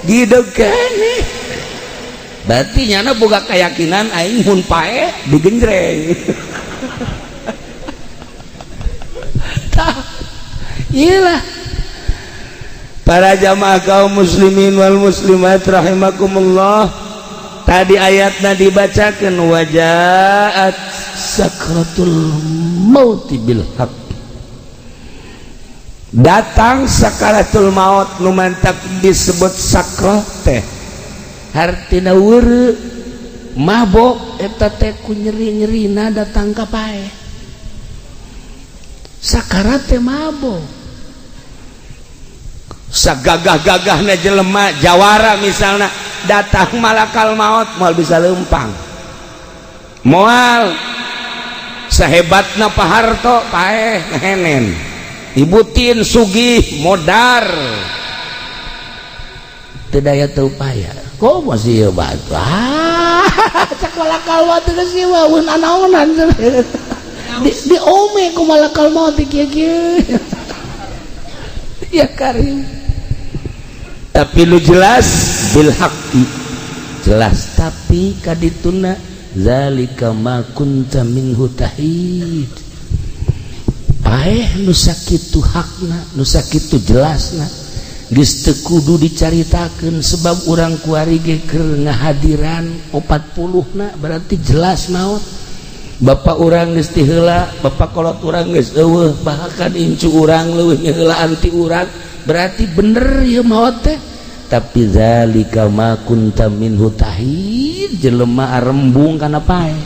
Gideg keneh. Berarti nyana boga keyakinan aing mun paeh digenjreng. Tah, iyalah. Para jamaah kaum muslimin wal muslimat rahimakumullah. Tadi ayatna dibacakeun wajaat sakratul mauti bil haq. Datang sakaratul maut nu mantak disebut sakrah teh hartina weureu mabok eta teh ku nyeri-nyerina datang ka paeh. Sakarat teh mabok. Sagagah-gagahna jelema jawara misalna datang malakal maut moal bisa lempang. Moal sahebatna Pak Harto paeh ngehenen. Ibutin sugih modar teu daya teu upaya. Kok masih ieu batu? Ah, cak malakal maut geus ieu mah eun anaonan. Di ome ku malakal maut kieu-kieu. Ya karim. Tapi lu jelas bil haqqi. Jelas tapi kadituna zalika ma kunta minhu tahid. Paeh nu sakitu hakna, nu sakitu jelasna. Geus teu kudu dicaritakeun sebab urang kuari ge keur ngahadiran 40 na berarti jelas maut. Bapak urang geus ti heula, bapak kolot urang geus eueuh, bahkan incu urang leuwih nyeuheulaan ti urang, berarti bener ieu maot teh. Tapi zalika ma kunta minhu tahid, jelema arembung kana paeh.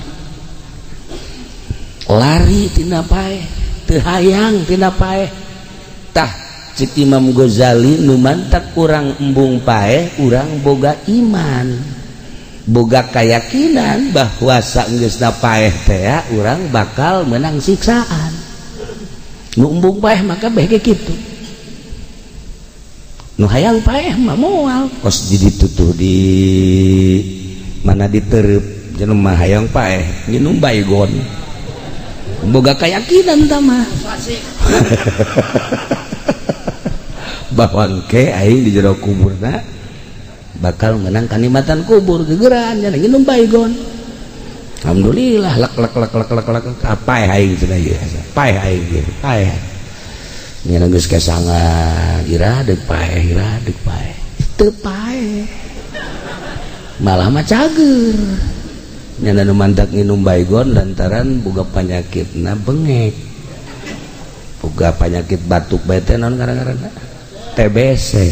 Lari tina paeh, teu hayang tina paeh. Tah cek Imam Ghazali nu mantak urang embung paeh, urang boga iman, boga keyakinan bahwa saenggeusna paeh teh urang bakal menang siksaan. Nu embung paeh maka beh ge kitu. Nu hayang paeh mah moal kos jadi tutuh di mana ditereup jelema hayang paeh nginum baygon. Boga keyakinan tah mah. Bahwa engke aing di jero kuburna bakal menang kanikmatan kubur gegeran nya nginum baygon. Alhamdulillah lek lek lek lek lek lek paeh aing cenah ieu paeh aing ieu paeh. Nya geus kesangan ira deuk paeh ira deuk paeh teu paeh malah mah cager. Nya nu mantak nginum baygon lantaran boga panyakitna bengek, boga panyakit batuk bae teh naon ngaran-ngaranna TBC.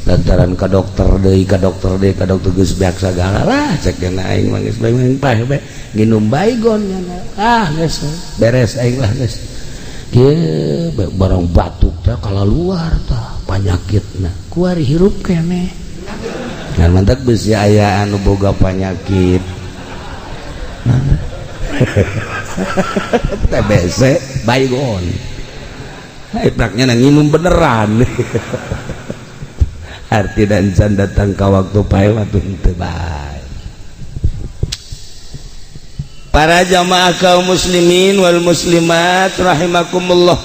Lantaran ka dokter deui ka dokter deui ka dokter geus beak sagala lah cek dina aing mah geus bae paeh bae nginum baygon nya ah geus beres aing lah geus. Kieu barang batuk teh kalaluar tah panyakitna kuari hirup keneh. Ngan mantak beusi aya anu boga panyakit TBC baygon. Ipraknya nang nginum beneran. Arti dan can datang ka waktu paeh waktu henteu bae. Para jamaah kaum muslimin wal muslimat rahimakumullah.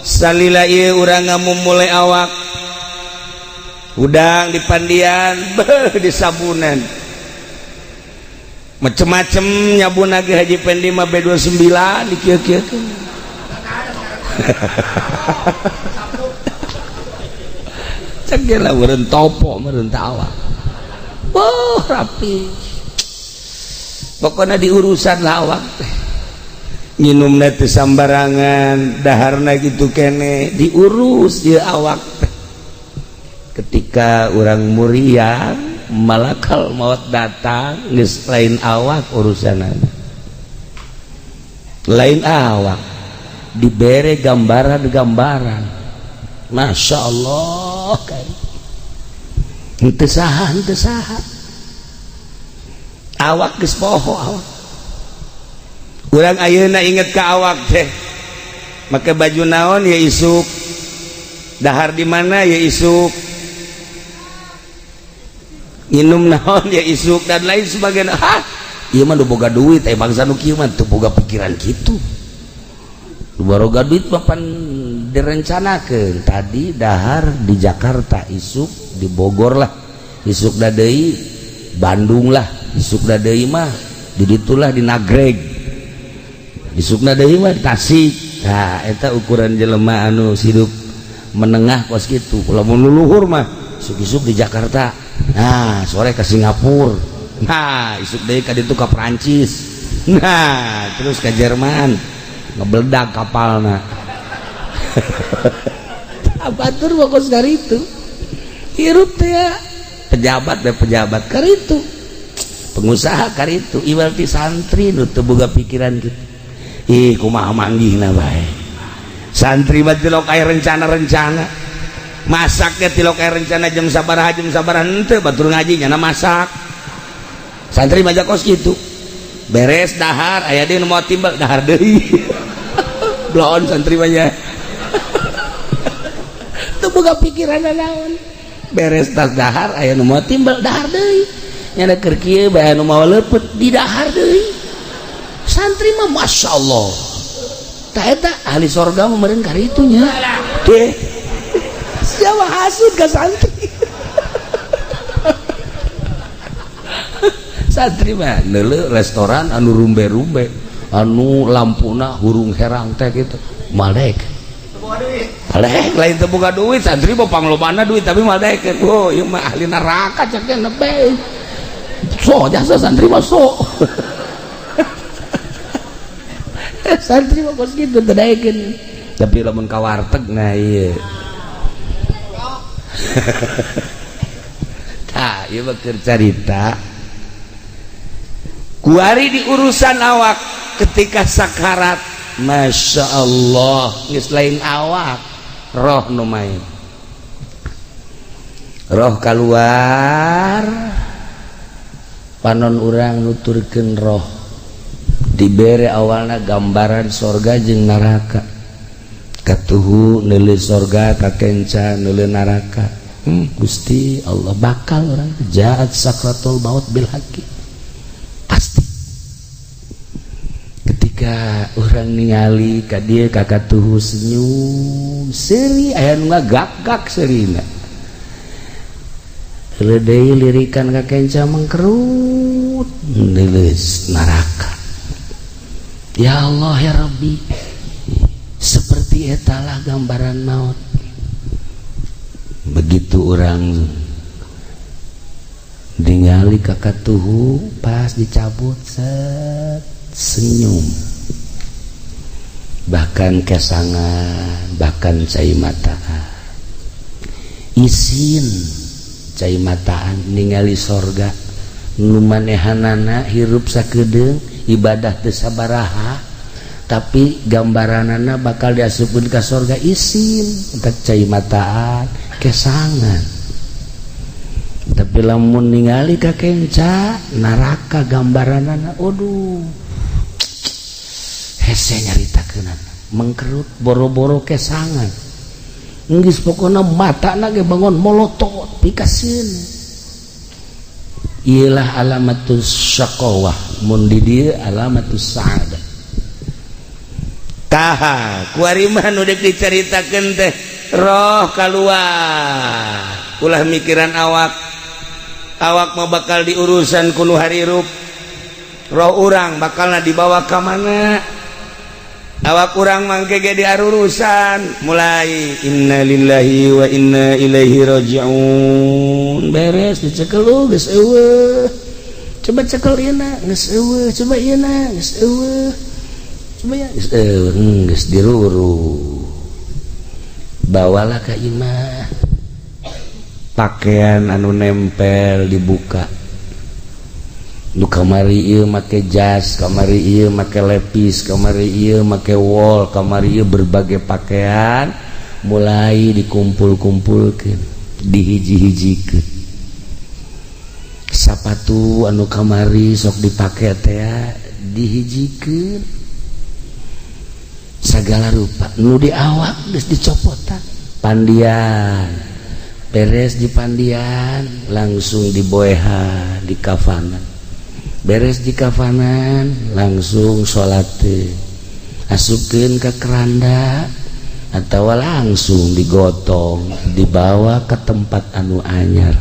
Salila ieu urang ngamumule awak. Udang dipandian, beuh disabunan. Macem-macem nyabun lagi Haji Pendi mah B29 di kieu-kieu. Cek ge lah meureun topo meureun teh awak. Wah, rapi. Pokoknya diurusan lah awak teh. Nginumna teu sambarangan, daharna gitu kene diurus ieu awak teh. Ketika orang muriang, malakal maut datang, geus lain awak urusanana, lain awak. Dibere gambaran-gambaran, Masya Allah kan, henteu saha, henteu saha, awak geus poho. Awak urang ayeuna inget ka awak teh make baju naon ya isuk, dahar di mana ya isuk, minum naon ya isuk, dan lain sebagainya. Hah, ieu mah nu boga duit. Eh, bangsa nu kieu mah teu boga pikiran kitu. Nu boga duit mah pan direncanakeun, tadi dahar di Jakarta, isuk di Bogor lah, isuk deui Bandung lah, isuk deui mah di ditulah, di Nagreg, isukna deui mah di Tasik. Nah, eta ukuran jelema anu hidup menengah kos kitu. Lamun nu luhur mah isuk-isuk di Jakarta, nah sore ke Singapura, nah isuk deui ka ditu ka Prancis, nah terus ke Jerman, ngebeledak kapalna. Batur mah kos itu hirup teh ya. Pejabat deh, pejabat karitu, pengusaha karitu, iwal ti santri nu teu boga pikiran gitu. Ih, kumaha manggihna bae. Santri mah tilok aya rencana-rencana, masaknya tilok aya rencana jam sabaraha, jam sabaraha, henteu. Batur ngaji nyana masak. Santri mah kos gitu. Beres dahar, aya deui nu mau timbal, dahar deui. Bloon santri mah nya, teu boga pikiran naon. Beres tas dahar, aya nu mau timbal, dahar deui. Nyana keur kieu bae, anu mau leupeut, di dahar deui. Santri mah Masya Allah. Tah, eta ahli sorga mah meureun karitu nya deh. Siapa hasud ka santri? Santri mah neuleuh restoran anu rumbe-rumbe, anu lampuna hurung herang teh gitu, malek malek. Lain teu boga duit, santri mah panglobana duit, tapi malek. Oh, ieu mah ahli neraka cek teh nebe. So jasa santri mah, so santri mah kos kitu, teu daekeun. Tapi lamun ka warteg, nah ieu. Tah, ieu mah keur carita kuari di urusan awak ketika sakarat. Masya Allah, geus lain awak, roh nu main. Roh keluar, panon urang nuturkeun roh, dibere awalna gambaran sorga jeung neraka. Katuhu neuleuh sorga kakenca, neuleuh neraka, Gusti Allah, bakal orang jaat sakratul maut bil haqi pasti. Ketika orang ningali ka dieu, ka katuhu senyum seuri, aya nu ngagak-gak seurina. Deui lirikan ka kenca, mengkerut, neuleuh neraka. Ya Allah, ya Rabbi, seperti etalah gambaran maut. Begitu orang ningali ka katuhu pas dicabut, set, senyum, bahkan kesangan, bahkan cai mataan, isin cai mataan ningali sorga nu manehanana hirup sakedeung, ibadah teu sabaraha, tapi gambaranana bakal diasupkeun ka sorga, isin entak cai mataan, kesangan. Tapi lamun ningali ka kenca neraka, gambaranana, aduh, hese nyaritakeunana, mengkerut, boro-boro kesangan, geus pokona matana ge bangun molotot pikaseun. Iyalah alamatus syaqawah, mun di dieu alamatus sa'adah. Tah, kuari mah nu deuk dicaritakeun teh roh kaluar, ulah mikiran awak. Awak mah bakal diurusan ku nu harirup. Roh urang bakalna dibawa ka mana? Awak urang mangke ge diarurusan. Mulai innalillahi wa inna ilaihi rajiun. Beres dicekel, oh, geus eueuh. Coba cekel ieu, geus eueuh. Coba ieu, geus eueuh. Coba ya, geus eueuh. Geus diruru, bawalah ka imah. Pakaian anu nempel dibuka. Nu kamari ieu make jas, kamari ieu make lepis, kamari ieu make wol, kamari ieu berbagai pakaian mulai dikumpul-kumpulkeun, dihiji-hijikeun. Sapatu anu kamari sok dipake teh dihijikeun. Segala rupa nu di awak geus dicopotan. Pandian beres di pandian, langsung diboehan di kafanan. Beres di kafanan, langsung salat, asupkeun ke keranda atau langsung digotong, dibawa ke tempat anu anyar,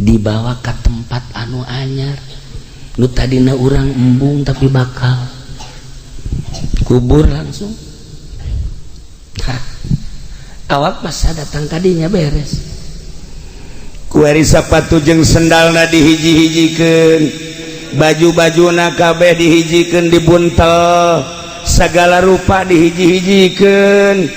dibawa ke tempat anu anyar. Nu tadina urang embung tapi bakal kubur langsung. Hah. Awak masa datang kadinya beres. Kuari sapatu jeung sendalna dihiji-hijikeun, baju-bajuna kabeh dihijikeun, dibuntel, segala rupa dihiji-hijikeun.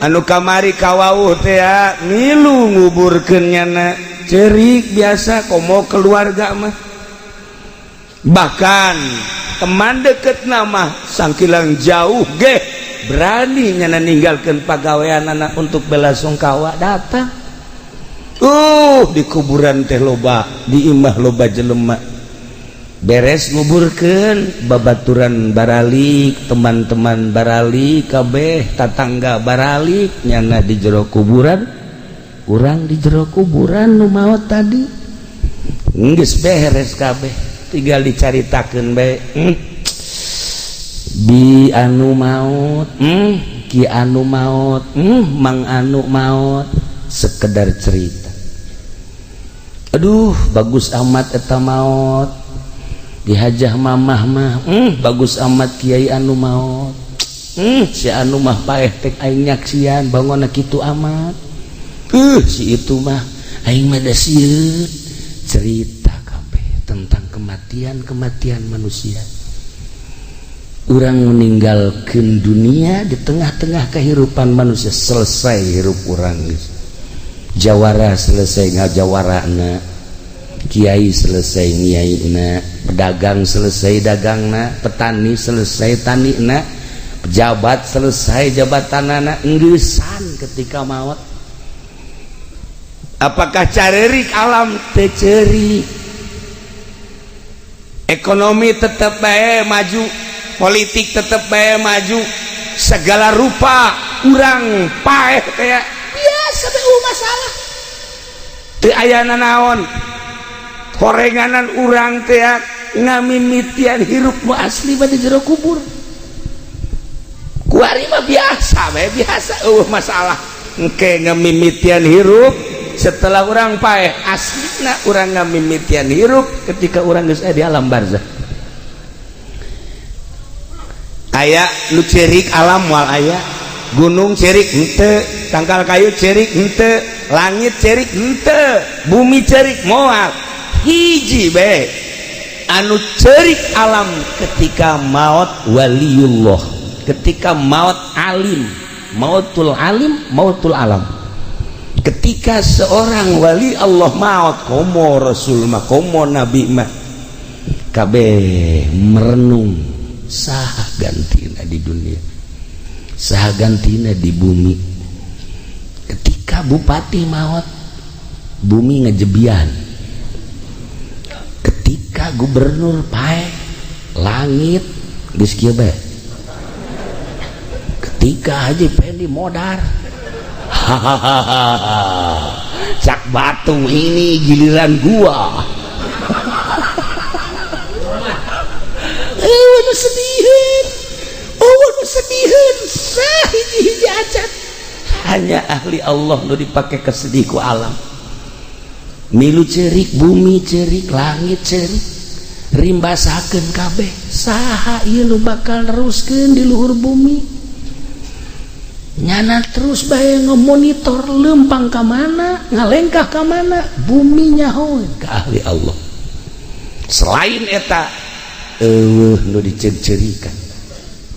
Anu kamari kawauh teh milu nguburkeun nyana, cerik biasa komo keluarga mah, bahkan teman deket nama sangkilang jauh ge berani nyana ninggalkan pagawean anak untuk bela sungkawa datang. Di kuburan teh loba, di imah loba jelema. Beres nguburkeun, babaturan baralik, teman-teman baralik kabeh, tatangga baralik. Nyana di jero kuburan, urang di jero kuburan, nu maot tadi geus beres kabeh, tinggal dicaritakeun bae. Bi anu maut, ki anu maut, mang anu maut, sekedar cerita. Aduh, bagus amat eta maut dihajah mamah mah. Bagus amat kiai anu maut. Si anu mah paeh tek aing nyaksian bangun kitu amat. Si itu mah aing mah da sieun. Cerita kabeh tentang kematian-kematian manusia. Urang meninggalkan dunia di tengah-tengah kehidupan manusia, selesai hirup urang. Jawara selesai ngajawarana, kiai selesai ngiaina, pedagang selesai dagangna, petani selesai tanina, pejabat selesai jabatanana, enggesan ketika maut. Apakah carerik alam? Teu cerik. Ekonomi tetap bae maju, politik tetap bae maju, segala rupa. Urang paeh kayak biasa bae, masalah teu aya naon horenganan. Urang teh ngamimitian hirup nu asli mah di jero kubur. Kuari mah biasa bae, biasa, masalah. Engke ngamimitian hirup setelah urang paeh, aslina urang ngamimitian hirup ketika urang geus di alam barzah. Aya nu cerik alam? Moal aya. Gunung cerik henteu, tangkal kayu cerik henteu, langit cerik henteu, bumi cerik moal. Hiji bae anu cerik alam ketika maut waliullah, ketika maut alim, mautul alim, mautul alam. Ketika seorang wali Allah maut, komo rasul mah, komo nabi mah, kabeh merenung, saha gantina di dunia, saha gantina di bumi. Ketika bupati maut, bumi ngejebian. Ketika gubernur paeh, langit geus kieu bae. Ketika Haji Pendi modar, hahaha, cak batu, ini giliran gua. Nu sediheun, oh, nu sediheun hiji-hiji acan, hanya ahli Allah nu dipake kesedih ku alam. Milu cerik bumi, cerik langit, cerik rimbasakeun kabeh. Saha ieu nu bakal neruskeun di luhur bumi? Nyana terus bae ngemonitor lempang ka mana, ngalengkah ka mana bumi, nyaho ke ahli Allah. Selain eta eueuh nu diceuk-ceurikan.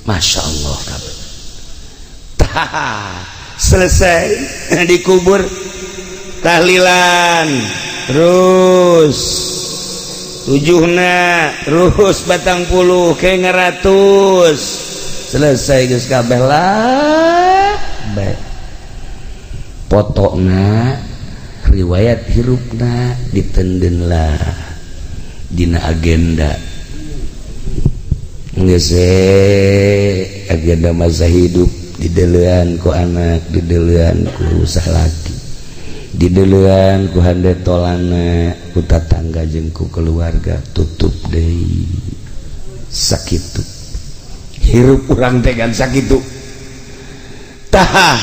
Masya Allah kabeh. Tah, selesai dikubur. Tahlilan terus tujuhna, terus 40 ke 100, selesai geus kabeh lah. Baik, potongna riwayat hirupna ditenden lah dina agenda geus, agenda masa hidup didelean ku anak, didelean ku salaki, didelean ku hande tolana, ku tatangga jeung ku keluarga. Tutup deui, sakitu hirup urang teh kan, sakitu. Tah,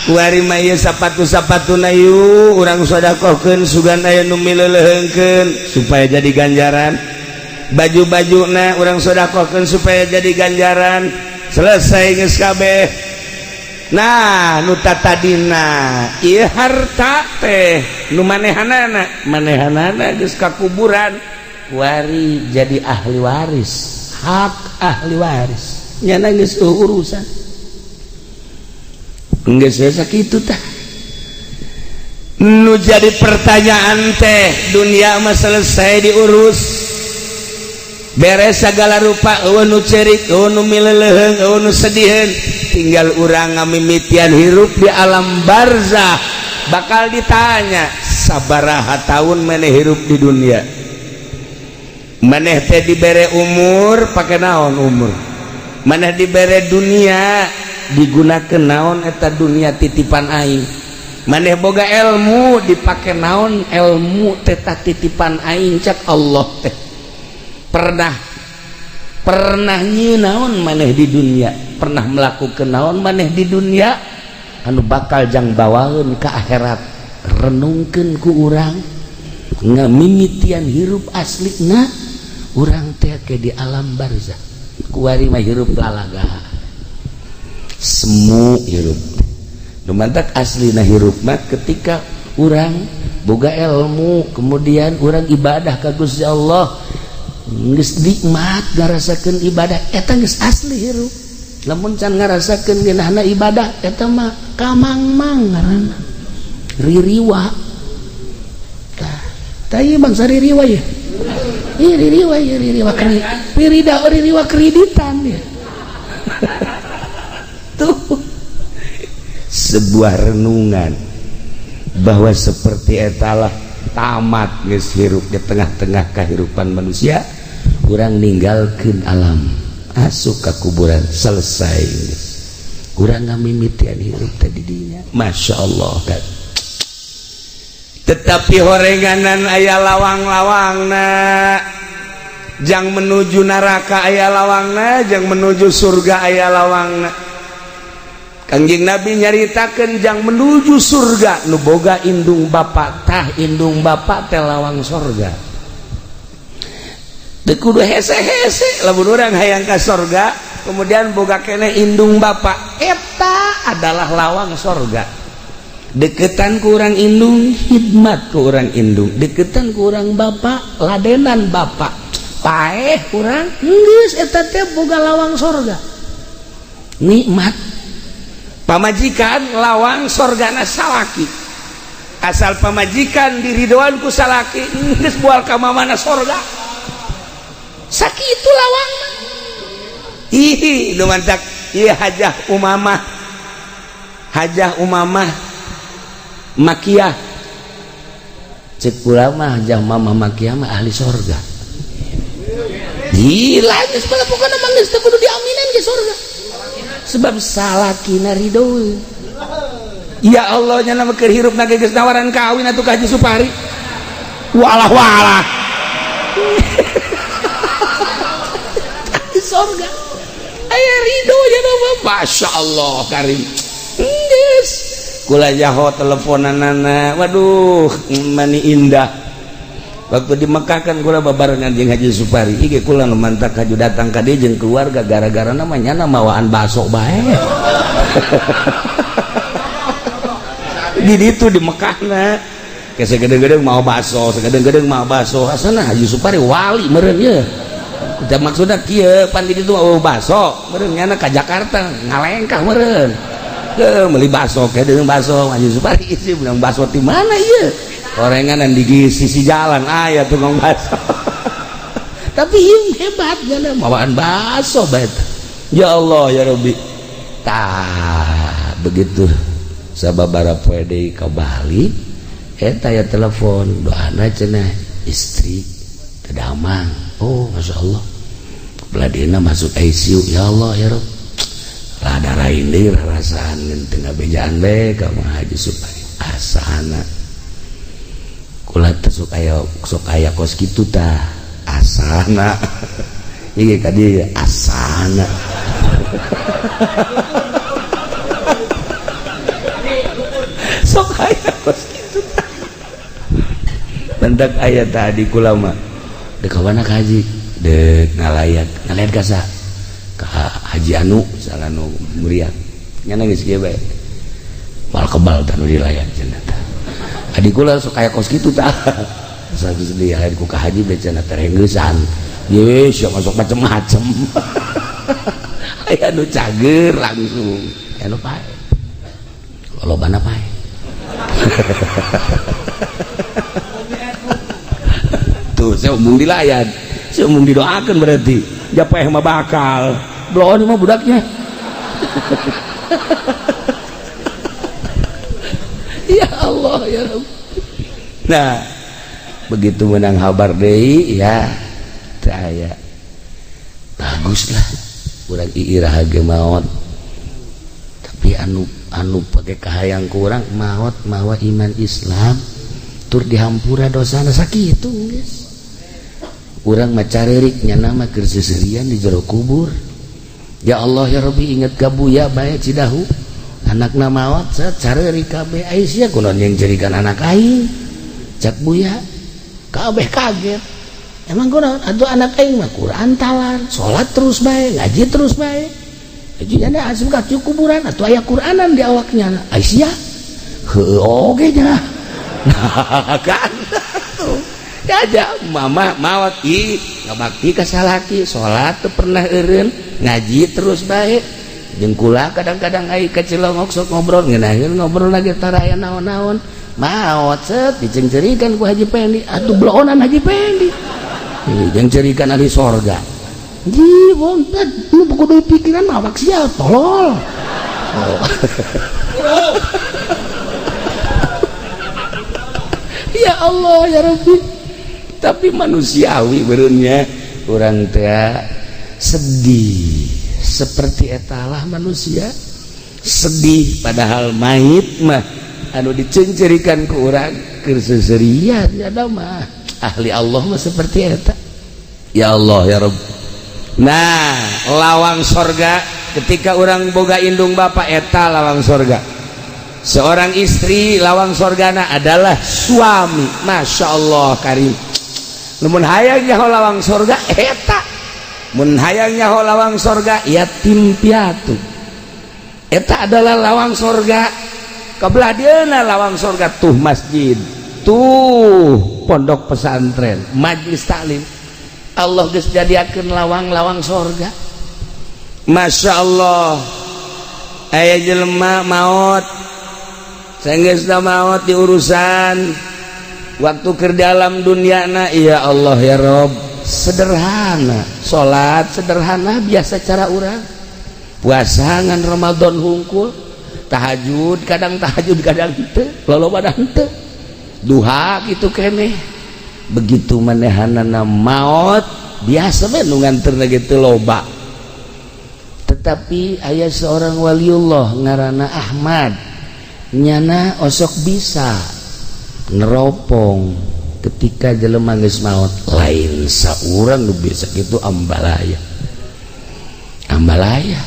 kuari mah ieu sapatu-sapatuna yu urang sedekahkeun, sugan aya nu mileuleheungkeun supaya jadi ganjaran. Baju-bajuna urang sedekahkeun supaya jadi ganjaran. Selesai geus kabeh. Nah, nu tadina ieu harta teh nu manehanana, manehanana geus ka kuburan, kuari jadi ahli waris, hak ahli waris nyana geus urusan, geus sakitu. Tah, nu jadi pertanyaan teh, dunia mah selesai diurus, beres segala rupa, euweuh nu cerik, euweuh nu mileleuheung, euweuh nu sediheun. Tinggal urang ngamimitian hirup di alam barzah. Bakal ditanya, sabaraha tahun maneh hirup di dunia? Maneh teh dibere umur, pake naon umur? Maneh dibere dunia, digunakan naon eta dunia titipan aing? Maneh boga ilmu, dipake naon ilmu teta titipan aing? Cak Allah teh, pernah pernah naon maneh di dunia? Pernah melakukan naon maneh di dunia anu bakal jang bawaeun ke akhirat? Renungkeun ku urang ngamimitian hirup aslina urang teh ke di alam barzah. Kuari mah hirup lalaga, semu hirup. Nu mantak aslina hirup mah ketika urang boga ilmu, kemudian urang ibadah ka Gusti Allah, geus nikmat ngarasakeun ibadah, eta geus asli hirup. Lamun can ngarasakeun ngeunahna ibadah, eta mah kamangmang ngaranna, ririwa. Tah, tah, ieu bangsa ririwa ya. Ih, ririwa ya, ririwa kri ririda, ririwa kreditan ya. Tuh, sebuah renungan bahwa seperti etalah tamat geus hirup. Di tengah-tengah kehidupan manusia, urang ninggalkeun alam, asup ka kuburan, selesai geus. Urang ngamimitian hirup tadi dinya, Masya Allah kan. Tetapi horenganan aya lawang-lawangna jang menuju neraka, aya lawangna jang menuju surga, aya lawangna. Kangjeng Nabi nyaritakeun jang menuju surga nu boga indung bapak. Tah, indung bapak teh lawang surga. Teu kudu hese-hese lamun urang hayang ka sorga, kemudian boga keneh indung bapak, eta adalah lawang sorga. Deketan ku urang indung, khidmat ku urang indung. Deketan ku urang bapak, ladenan bapak, paeh urang geus, eta teh boga lawang sorga, nikmat. Pamajikan lawang sorgana salaki. Asal pamajikan diridoan ku salaki, geus bual ka mana sorga. Sakitu lawang. Ih, nu mantak ieu Hajah Umamah, Hajah Umamah Makiyah, cek kula mah Hajah Mamah Makiyah mah ahli sorga. Gila geus, pokokna mah geus teu kudu diaminan ke sorga, sebab salakina ridho. Ya Allah, nya nama keur hirup na geus nawaran kawin atuh ka Haji Supari. Walah walah, di sorga aya ridho ya nama. Masya Allah karim, geus kula jaho teleponanana. Waduh, mani indah. Waktu di Mekah kan kula babarengan jeung Haji Supari. Ieu kula nu mantak haju datang ka dieu jeung keluarga gara-gara namanya mawaan baso bae di ditu di Mekahna. Ke segede-gede mau baso, segede-gede mau baso. Asana Haji Supari wali meureun ye. Da maksudna kieu, pan di ditu mau baso meureun, nyana ka Jakarta ngalengkah meureun. Meuli bakso ke deung bakso Haji Supari sih menang bakso di mana ieu? Gorengan di sisi jalan aya tukang bakso. Tapi ieu hebat nyana mawaan bakso bae. Ya Allah ya Rabbi. Tah begitu sababara poe deui ka Bali eta ya telepon doana cenah istri teu damang. Oh Masya Allah. Beladina masuk ICU ya Allah ya Rabb. Rada rain deui rarasaan teu ngabejaan bae ka Haji Supari asana. Kula teh sok aya kos kitu tah asana. Ieu ka dieu asana. Sok aya kos kitu tah. Bentak aya tadi kula mah. Dek ka mana ka haji? Dek ngalayat, ngalayat ka saha? Ka Haji Anu, salah nu muriat. Nya geus kieu bae. Mal kebal tah nu dilayat cenah tah. Adi kula sok aya kos kitu tah. Sageus dilayat ku ka haji bae cenah terengeusan. Ye, sia masuk macem-macem. Aya nu cager langsung, aya nu pae. Lolobana pae. Tuh, saya umum dilayat, saya umum didoakan berarti. Japeh mah bakal, bloon mah budaknya. Ya Allah ya Rabb. Nah, begitu menang habar deui ya, teu aya. Baguslah urang iirah ge maot. Tapi anu pake kahayang ku urang maot mawa iman Islam tur dihampura dosana sakitu geus. Urang mah carerik nyana mah keur seuseurian di jero kubur. Ya Allah ya Rabbi inget ka Buya bae Cidahu. Anakna maot carerik kabeh ai sia kunaon yang jerikan anak aing. Cak Buya kabeh kaget. Emang kunaon atuh anak aing mah Quran talar, salat terus bae, ngaji terus bae. Jadi nyana asup ka kuburan atuh aya Quranan di awaknya. Ai sia heueuh oge nya. Nah kan aja mama maot ih ngabakti ka salaki salat teu pernah eureun ngaji terus bae jeung kula kadang-kadang ai ka Cilongok sok ngobrol ngeunaheun ngobrol lagi taraya naon-naon maot set diceungceurikan ku Haji Pendi atuh bloonan Haji Pendi jeung ceurikan ahli sorga ji wonten nu kudu pikiran mah awak sia tolol. Oh. Ya Allah ya Rabbi. Tapi manusiawi berunnya orang teh sedih seperti etalah manusia sedih padahal mayit mah anu dicencerikan ke urang keur seuseurian ada mah ahli Allah mah seperti eta. Ya Allah ya Rabb. Nah lawang sorga ketika orang boga indung bapak eta lawang sorga. Seorang istri lawang sorgana adalah suami. Masya Allah karim. Mun hayang nyaho lawang sorga eta, mun hayang nyaho lawang sorga yatim piatu eta adalah lawang sorga. Kebelah dieuna lawang sorga tuh masjid, tuh pondok pesantren, majlis taklim. Allah geus jadiakeun lawang-lawang sorga. Masya Allah. Aya jelema maot, sanggeusna maot diurusan waktu ke dalam dunia na ya Allah ya Rob sederhana salat sederhana biasa cara urang puasa ngan Ramadan hungkul tahajud kadang henteu loloba henteu duha kitu keneh begitu manehanana maot biasa we nu nganterna ge teu loba. Tetapi aya seorang waliullah ngaranna Ahmad nyana osok bisa neropong ketika jelema geus maot lain saurang nu biasa kitu ambalaya. Ambalaya.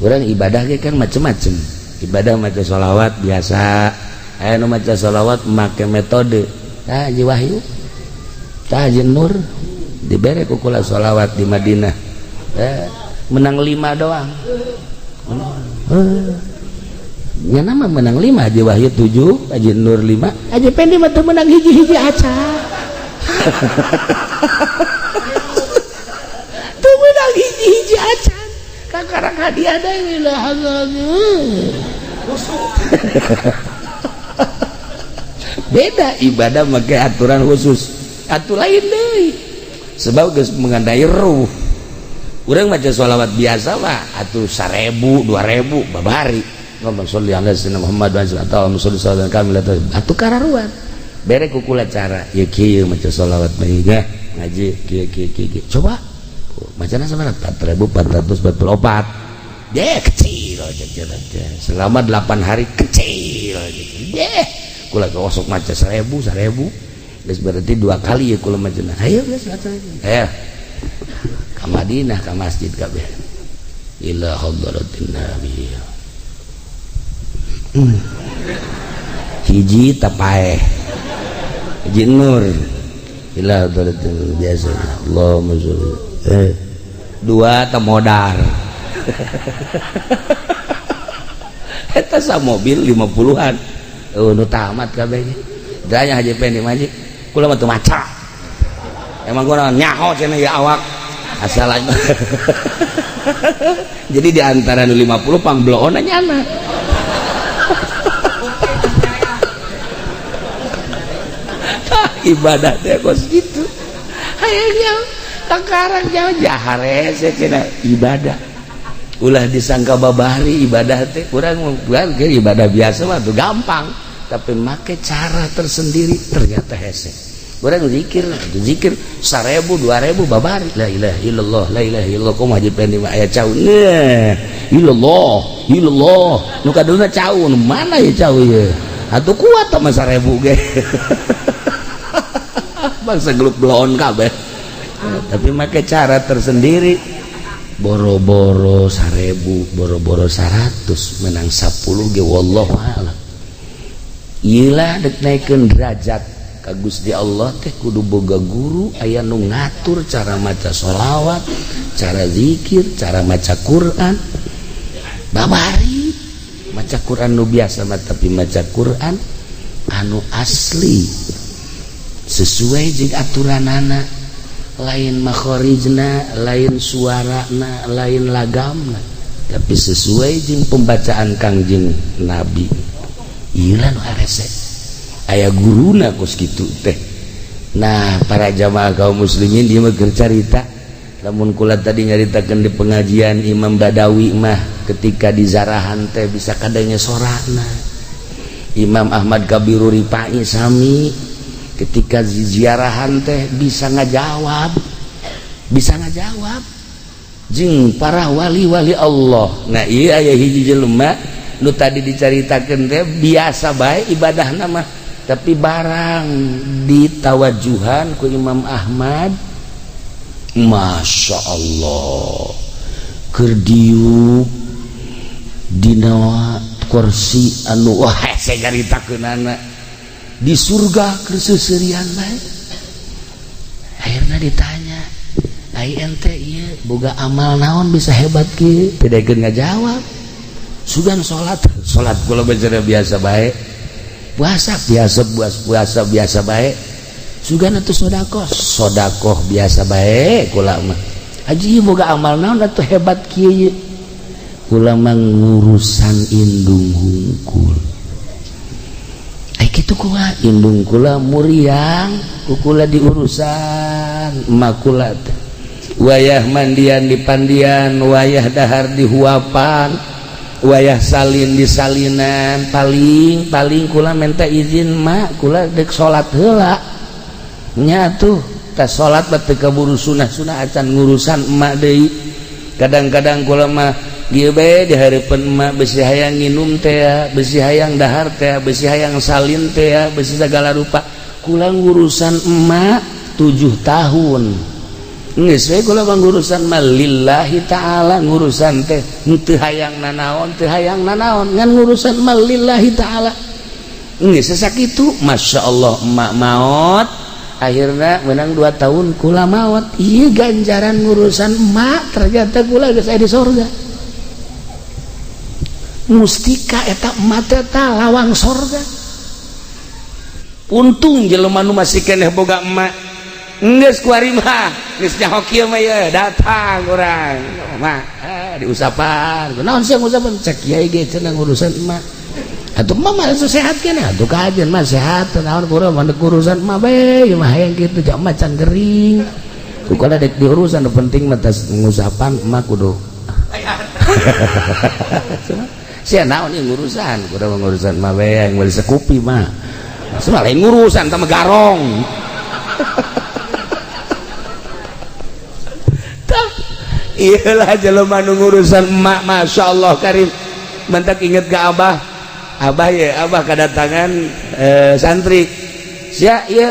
Urang ibadah ge kan macem-macem. Ibadah maca sholawat biasa. Aya nu maca sholawat make metode. Tah Haji Wahyu, tah Haji Nur dibere ku kula sholawat di Madinah. Menang 5 doang. Nya nama menang 5, Haji Wahyu 7, Haji Nur 5, Haji Pendi mah teu menang hiji-hiji aca. Teu menang hiji-hiji aca. Kakarang hadiah deui lah. Beda ibadah make aturan khusus atuh lain deui sebab geus mengandai ruh. Urang maca sholawat biasa mah atuh 1000 2000 babari. Allahumma sholli ala sayyidina Muhammad wa ala alihi wa sahbihi atuh kararuan. Bere ku kula cara ieu kieu maca sholawat mah ngaji kieu kieu kieu. Coba macana sabaraha 4444. Deh kecil selama 8 hari kecil. Deh kula osok maca 1000 1000 geus berarti 2 kali ya kula macana. Ayo geus ayo ka Madinah ka masjid kabeh ila hadratin nabi. Hiji tapaeh hiji nur ila hadratin biasa Allahumma sholli dua temodar. Eta sa mobil 50-an nu tamat kabeh danya Haji Pendi mah kula mah teu maca emang gua nyaho cenah ya awak asal. Jadi di antara nu 50 pangbloona nyana. Ibadah teh kos kitu hayang jauh kakarang jauh jahare cenah ibadah ulah disangka babari ibadah teh kurang bukan ibadah biasa mah tuh gampang tapi make cara tersendiri ternyata hese. Urang zikir zikir 1000 2000 babari la ilaha illallah la ilaha illallah kumaha Haji Pendi mah aya cau nah illallah illallah nu kadulna cau nu mana ya cau ieu atuh kuat mah 1000 ge. Bangsa gelup bloon kabeh tapi make cara tersendiri boro-boro 1000 boro-boro 100 menang 10 ge wallahu a'lam. Ieu dek naikeun derajat ka Gusti Allah teh kudu boga guru aya nu ngatur cara maca sholawat, cara zikir, cara maca Quran. Babari maca Quran nu biasa mah tapi maca Quran anu asli sesuai jeung aturanana, lain makhorijna, lain suarana, lain lagamna, tapi sesuai jeung pembacaan Kangjeng Nabi. Ieu nu harese aya guruna kos kitu teh. Nah, para jamaah kaum muslimin ieu mah keur carita. Lamun kula tadi nyaritakeun di pengajian Imam Badawi mah ketika di zarahan teh bisa kadangnya sorana. Imam Ahmad Kabiru Ripai sami ketika ziarahan teh bisa ngajawab jeung para wali-wali Allah. Nah ieu aya hiji jelema nu tadi dicaritakeun teh biasa bae ibadahna mah tapi barang ditawajuhan ku Imam Ahmad Masya Allah keur diuk dina kursi anu wah hese nyaritakeunana di surga keur seuseurian bae. Akhirna ditanya ai ente ieu boga amal naon bisa hebat kieu teu daekeun ngajawab. Sugan salat salat kula bicara biasa bae, puasa biasa puasa biasa bae, sugan atuh sedekah sedekah biasa bae kula mah. Haji ieu boga amal naon atuh hebat kieu? Kula mah ngurusan indung hungkul. Kitu kumaha indung kula muriang ku kula diurusan emak kula teh wayah mandian di pandian, wayah dahar di huapan, wayah salin di salinan, paling paling kula minta izin mak kula dek salat heula nya tuh tah salat mah teu kaburu sunah-sunah acan ngurusan emak deui. Kadang-kadang kula mah ieu bae di hareupeun emak besi hayang nginum teh, besi hayang dahar teh, besi hayang salin teh, besi segala rupa. Kula ngurusan emak 7 tahun. Geus we kula mah ngurusan mah lillahi ta'ala, ngurusan teh teu hayang nanaon, teu hayang nanaon, ngan ngurusan mah lillahi ta'ala. Geus sakitu Masya Allah emak maot, akhirna menang 2 tahun kula maot. Ieu ganjaran ngurusan emak ternyata kula geus aya di sorga. Mustika eta emak teh lawang sorga. Untung jelema nu masih keneh boga emak. Geus kuari mah geus nyaho kieu mah ye datang urang mah diusapan. Naon sih ngusapan? Cek kiai ge cenah urusan emak. Atuh emak mah sehat keneh atuh kajen mah sehat naon kurang mah urusan emak bae mah hayang kitu jak mah can gering. Kukala dek diurusan penting mah tas ngusapan emak kudu. Sia naon ieu ngurusan kudu ngurusan emak bae yang meuli sekupi mah. Semua lain ngurusan tah garong. Iyalah jelema nu ngurusan emak Masya Allah karim. Mentak inget ke abah. Abah ya abah kedatangan santri. Sia ieu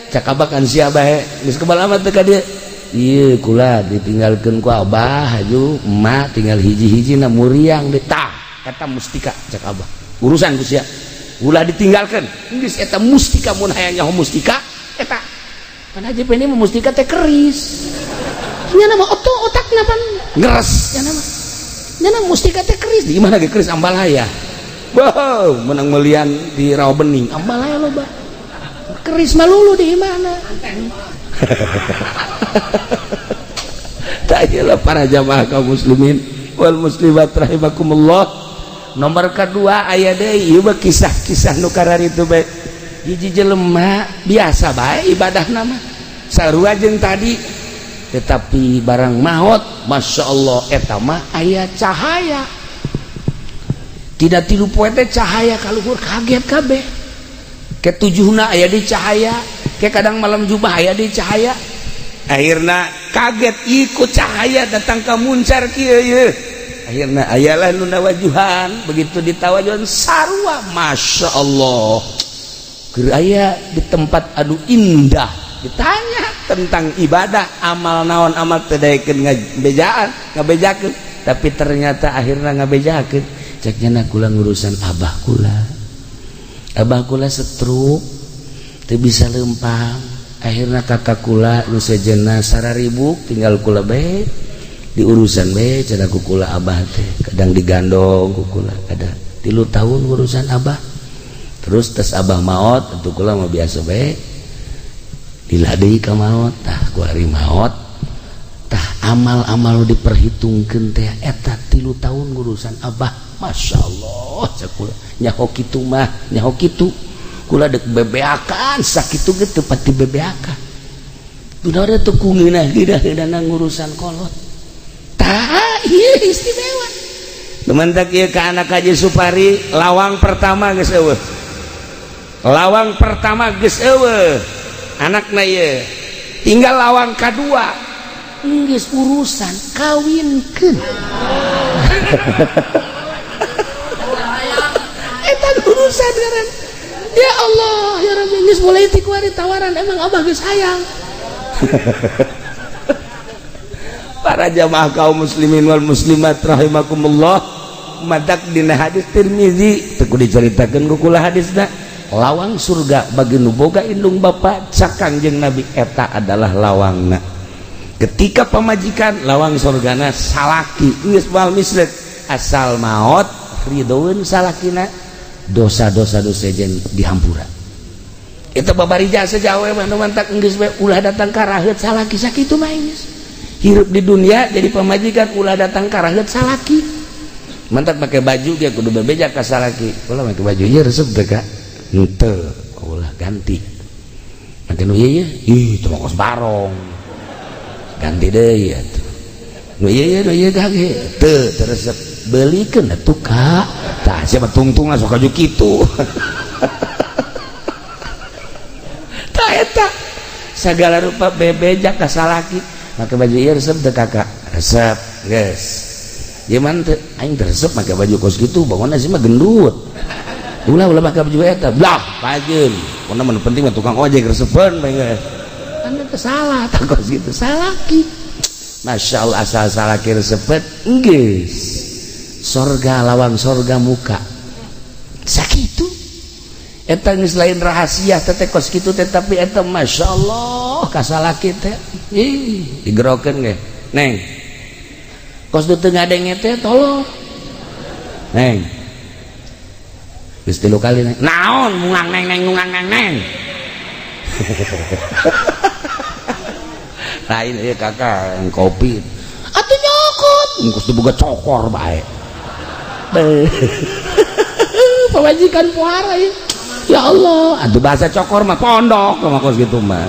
cak abah kan sia abah geus kebal amat teh ka dieu. Ieu kula ditinggalkeun ku abah haju emak tinggal hiji-hiji na muriang deui tah eta mustika cak abah. Urusan ku sia. Ulah ditinggalkeun. Geus eta mustika mun hayang nyaho mustika eta. Pan haji ini mah mustika teh keris. Nya nama oto otakna pan ngeres nya nama. Nya nama mustika teh keris di mana ge keris ambalaya. Wow, menang melian di Rawa Bening ambalaya loba. Keris mah lulu di mana? Tak iyalah para jamaah kaum muslimin wal muslimat rahimakumullah. Nomor kedua aya deui ieu mah kisah-kisah nu kararitu bae. Hiji jelema biasa bae ibadahna mah. Sarua jeung tadi tetapi barang maot Masya Allah eta mah aya cahaya. Tidak tilu poe teh cahaya kaluhur kaget kabeh. Ketujuhna aya di cahaya, ke kadang malam jubah aya di cahaya. Akhirna kaget ikut cahaya datang ka muncar kieu ieu. Akhirna ayalah nu nawajuhan, begitu ditawajuhan sarua Masya Allah. Keur aya di tempat anu indah ditanya tentang ibadah amal naon amal teu daekeun ngabejaan ngabejakeun tapi ternyata akhirna ngabejakeun cek nya kula ngurusan abah kula stroke teu bisa lempang akhirna kakak kula nu sejenna sararibuk tinggal kula bae diurusan bae cenah ku kula abah teh kadang digandong ku kula kadang 3 tahun urusan abah terus tes abah maot atuh kula mah biasa bae lila deui ka maot tah ku ari maot tah amal-amal diperhitungkeun teh eta 3 tahun urusan abah Masya Allah cek kula nyaho kitu mah nyaho kitu kula dek bebeakan sakitu ge teu pati bebeakan dunaore teu ku ngeunah-ngeunah ngurusan kolot tah ieu istimewa lumantak ieu ka anak Haji Supari lawang pertama geus eueuh lawang pertama geus eueuh anakna ieu tinggal lawang kadua geus urusan kawinkeun eta urusan ngaran ya Allah ya Rabbi geus mulai ti kuari tawaran emang abah geus hayang. Para jamaah kaum muslimin wal muslimat rahimakumullah madak dina hadis Tirmizi teu kudu dicaritakeun ku kula hadisna lawang surga bagi nu boga indung bapa cak Kangjeng Nabi eta adalah lawangna. Ketika pamajikan lawang surgana salaki geus moal mislet asal maot ridhoeun salakina dosa-dosa dosa jen dihampura. Eta babari jasa jawe mah nu mantak geus bae ulah datang ka raheut salaki sakitu mah geus. Hirup di dunia jadi pamajikan ulah datang ka raheut salaki. Mantak make baju ge kudu bebeja ka salaki. Ulah make baju ieu resep teu ka? Henteu, ulah ganti. Make nu ieu ih teu kos barong. Ganti deui atuh. Nu ieu nu ieu gage teu teu resep. Belikeun atuh ka. Tah sia mah tungtungna sok aju kitu. Tah eta sagala rupa bebeja ka salaki. Make baju ieu resep teu kakak? Resep, geus. Ieu mah teu aing teu resep make baju kos kitu, bangunna sih mah gendut. Ulah ulah make baju eta. Blah, pajeun. Pokona mah nu penting mah tukang ojek resepeun bae geus. Kan teu salah tah kos kitu, salaki. Masya Allah asal salaki resepet geus. Sorga lawang sorga muka. Sakitu. Eta geus lain rahasia teh kos kitu teh tapi eta Masya Allah ka salaki teh. Ih, digerokeun ge. Neng. Kos du teu ngadenge teh tolong. Neng. Geus 3 kali neng. Naon mungang neng neng mungang neng neng. Lain ya kakak kopi atuh nyokot engkos dibuka cokor bae. Pamajikan puara ya. Ya Allah, aduh, bahasa cokor mah pondok mah kos gitu mah.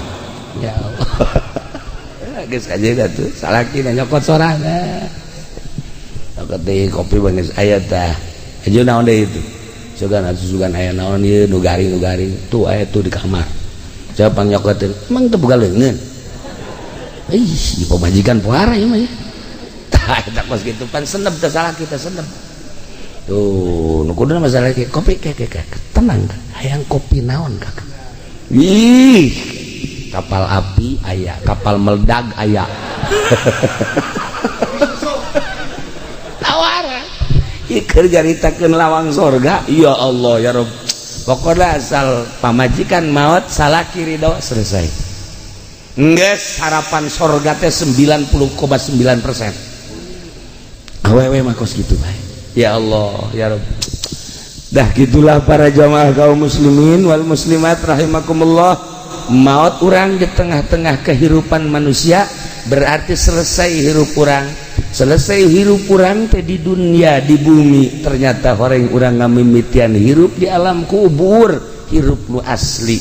Ya Allah, geus aja tuh salaki nyokot sorangan, nyokot deui kopi geus aya tah. Aja naon deui itu? Sugan atuh, sugan aya naon ieu nu garing, nu garing tuh aya tuh di kamar. Coba nyokotin, emang teu boga leungeun? Ih, pamajikan puara ieu mah ya. Tah, eta kos kitu pan senep teh salaki teh senep. Tuh, nu kudu masalah kopi kayak kayak tenang, hayang kopi naon, Kakak? Ih, kapal api aya, kapal meledak aya. Tawaran. Ieu nyaritakeun lawang sorga, ya Allah ya Rob. Pokoknya asal pamajikan maut, salaki ridho, selesai. Enggeus, harapan sorga teh 90,9%. Awewe mah kos kitu bae. Ya Allah ya Rob. Dah gitulah, para jamaah kaum muslimin wal muslimat rahimakumullah. Maut urang di tengah-tengah kehidupan manusia berarti selesai hirup urang, selesai hirup urang teh di dunia, di bumi. Ternyata orang urang ngamimitian hirup di alam kubur, hirup nu asli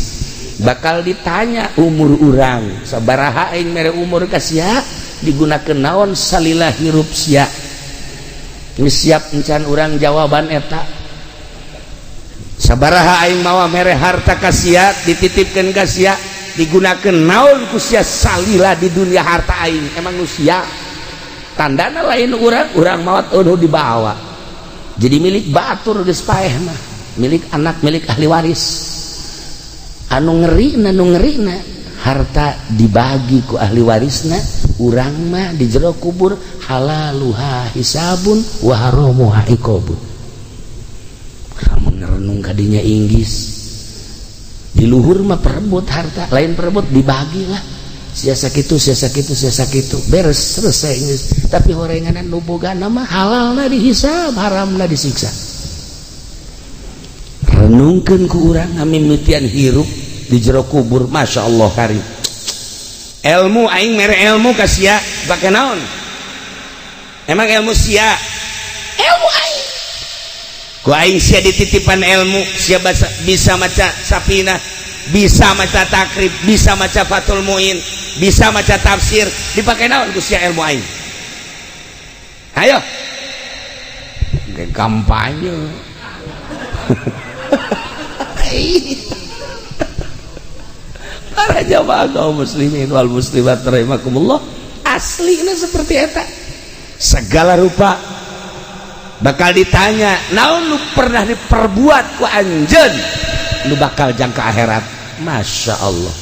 bakal ditanya umur urang sabaraha, aing mere umur ka sia digunakeun naon salila hirup sia. Geus siap encan urang jawaban eta? Sabaraha aing mawa mere harta ka sia, dititipkeun ka sia, digunakeun naon ku sia salila di dunia harta aing? Emang nu sia tandana lain urang, urang maot eueuh dibawa jadi milik batur, geus paeh mah milik anak, milik ahli waris. Anu ngeri, anu ngeri na, harta dibagi ku ahli warisna, urang mah di jero kubur halaluha hisabun wa haramuha iqabun. Lamun ngerenung kadinya, inggis di luhur mah perebut harta, lain perebut, dibagi lah, sia sakitu, sia sakitu, sia sakitu, beres, selesai geus. Tapi horenganan nu bogana mah halalna dihisab, haramna disiksa. Renungkeun ku urang ngamimitian hirup di jero kubur. Masya Allah karim. Ilmu, aing mere ilmu ka sia pake naon? Emang ilmu sia? Ilmu aing, ku aing sia dititipan ilmu, sia basa, bisa maca Safinah, bisa maca Takrib, bisa maca Fathul Muin, bisa maca tafsir, dipakai naon ku sia ilmu aing? Ayo. Kayak kampanye. Para jamaah kaum muslimin wal muslimat rahimakumullah, aslinya seperti eta. Segala rupa bakal ditanya naon lu pernah diperbuat ku anjeun lu bakal jangka akhirat. Masya Allah,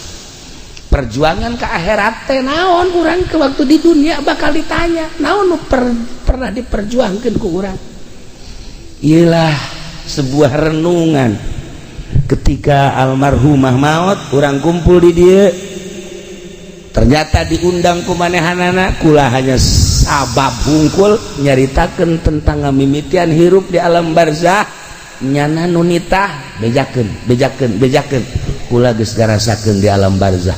perjuangan ke akhirat teh naon urang ke waktu di dunia bakal ditanya naon lu pernah diperjuangkan ku urang. Iyalah, sebuah renungan ketika almarhumah maut, urang kumpul di dia, ternyata diundang ku manehanana, kula hanya sabab hungkul nyaritakeun tentang ngamimitian hirup di alam barzah. Nyana nunita bejakeun, bejakeun, bejakeun, kula geus ngarasakeun di alam barzah.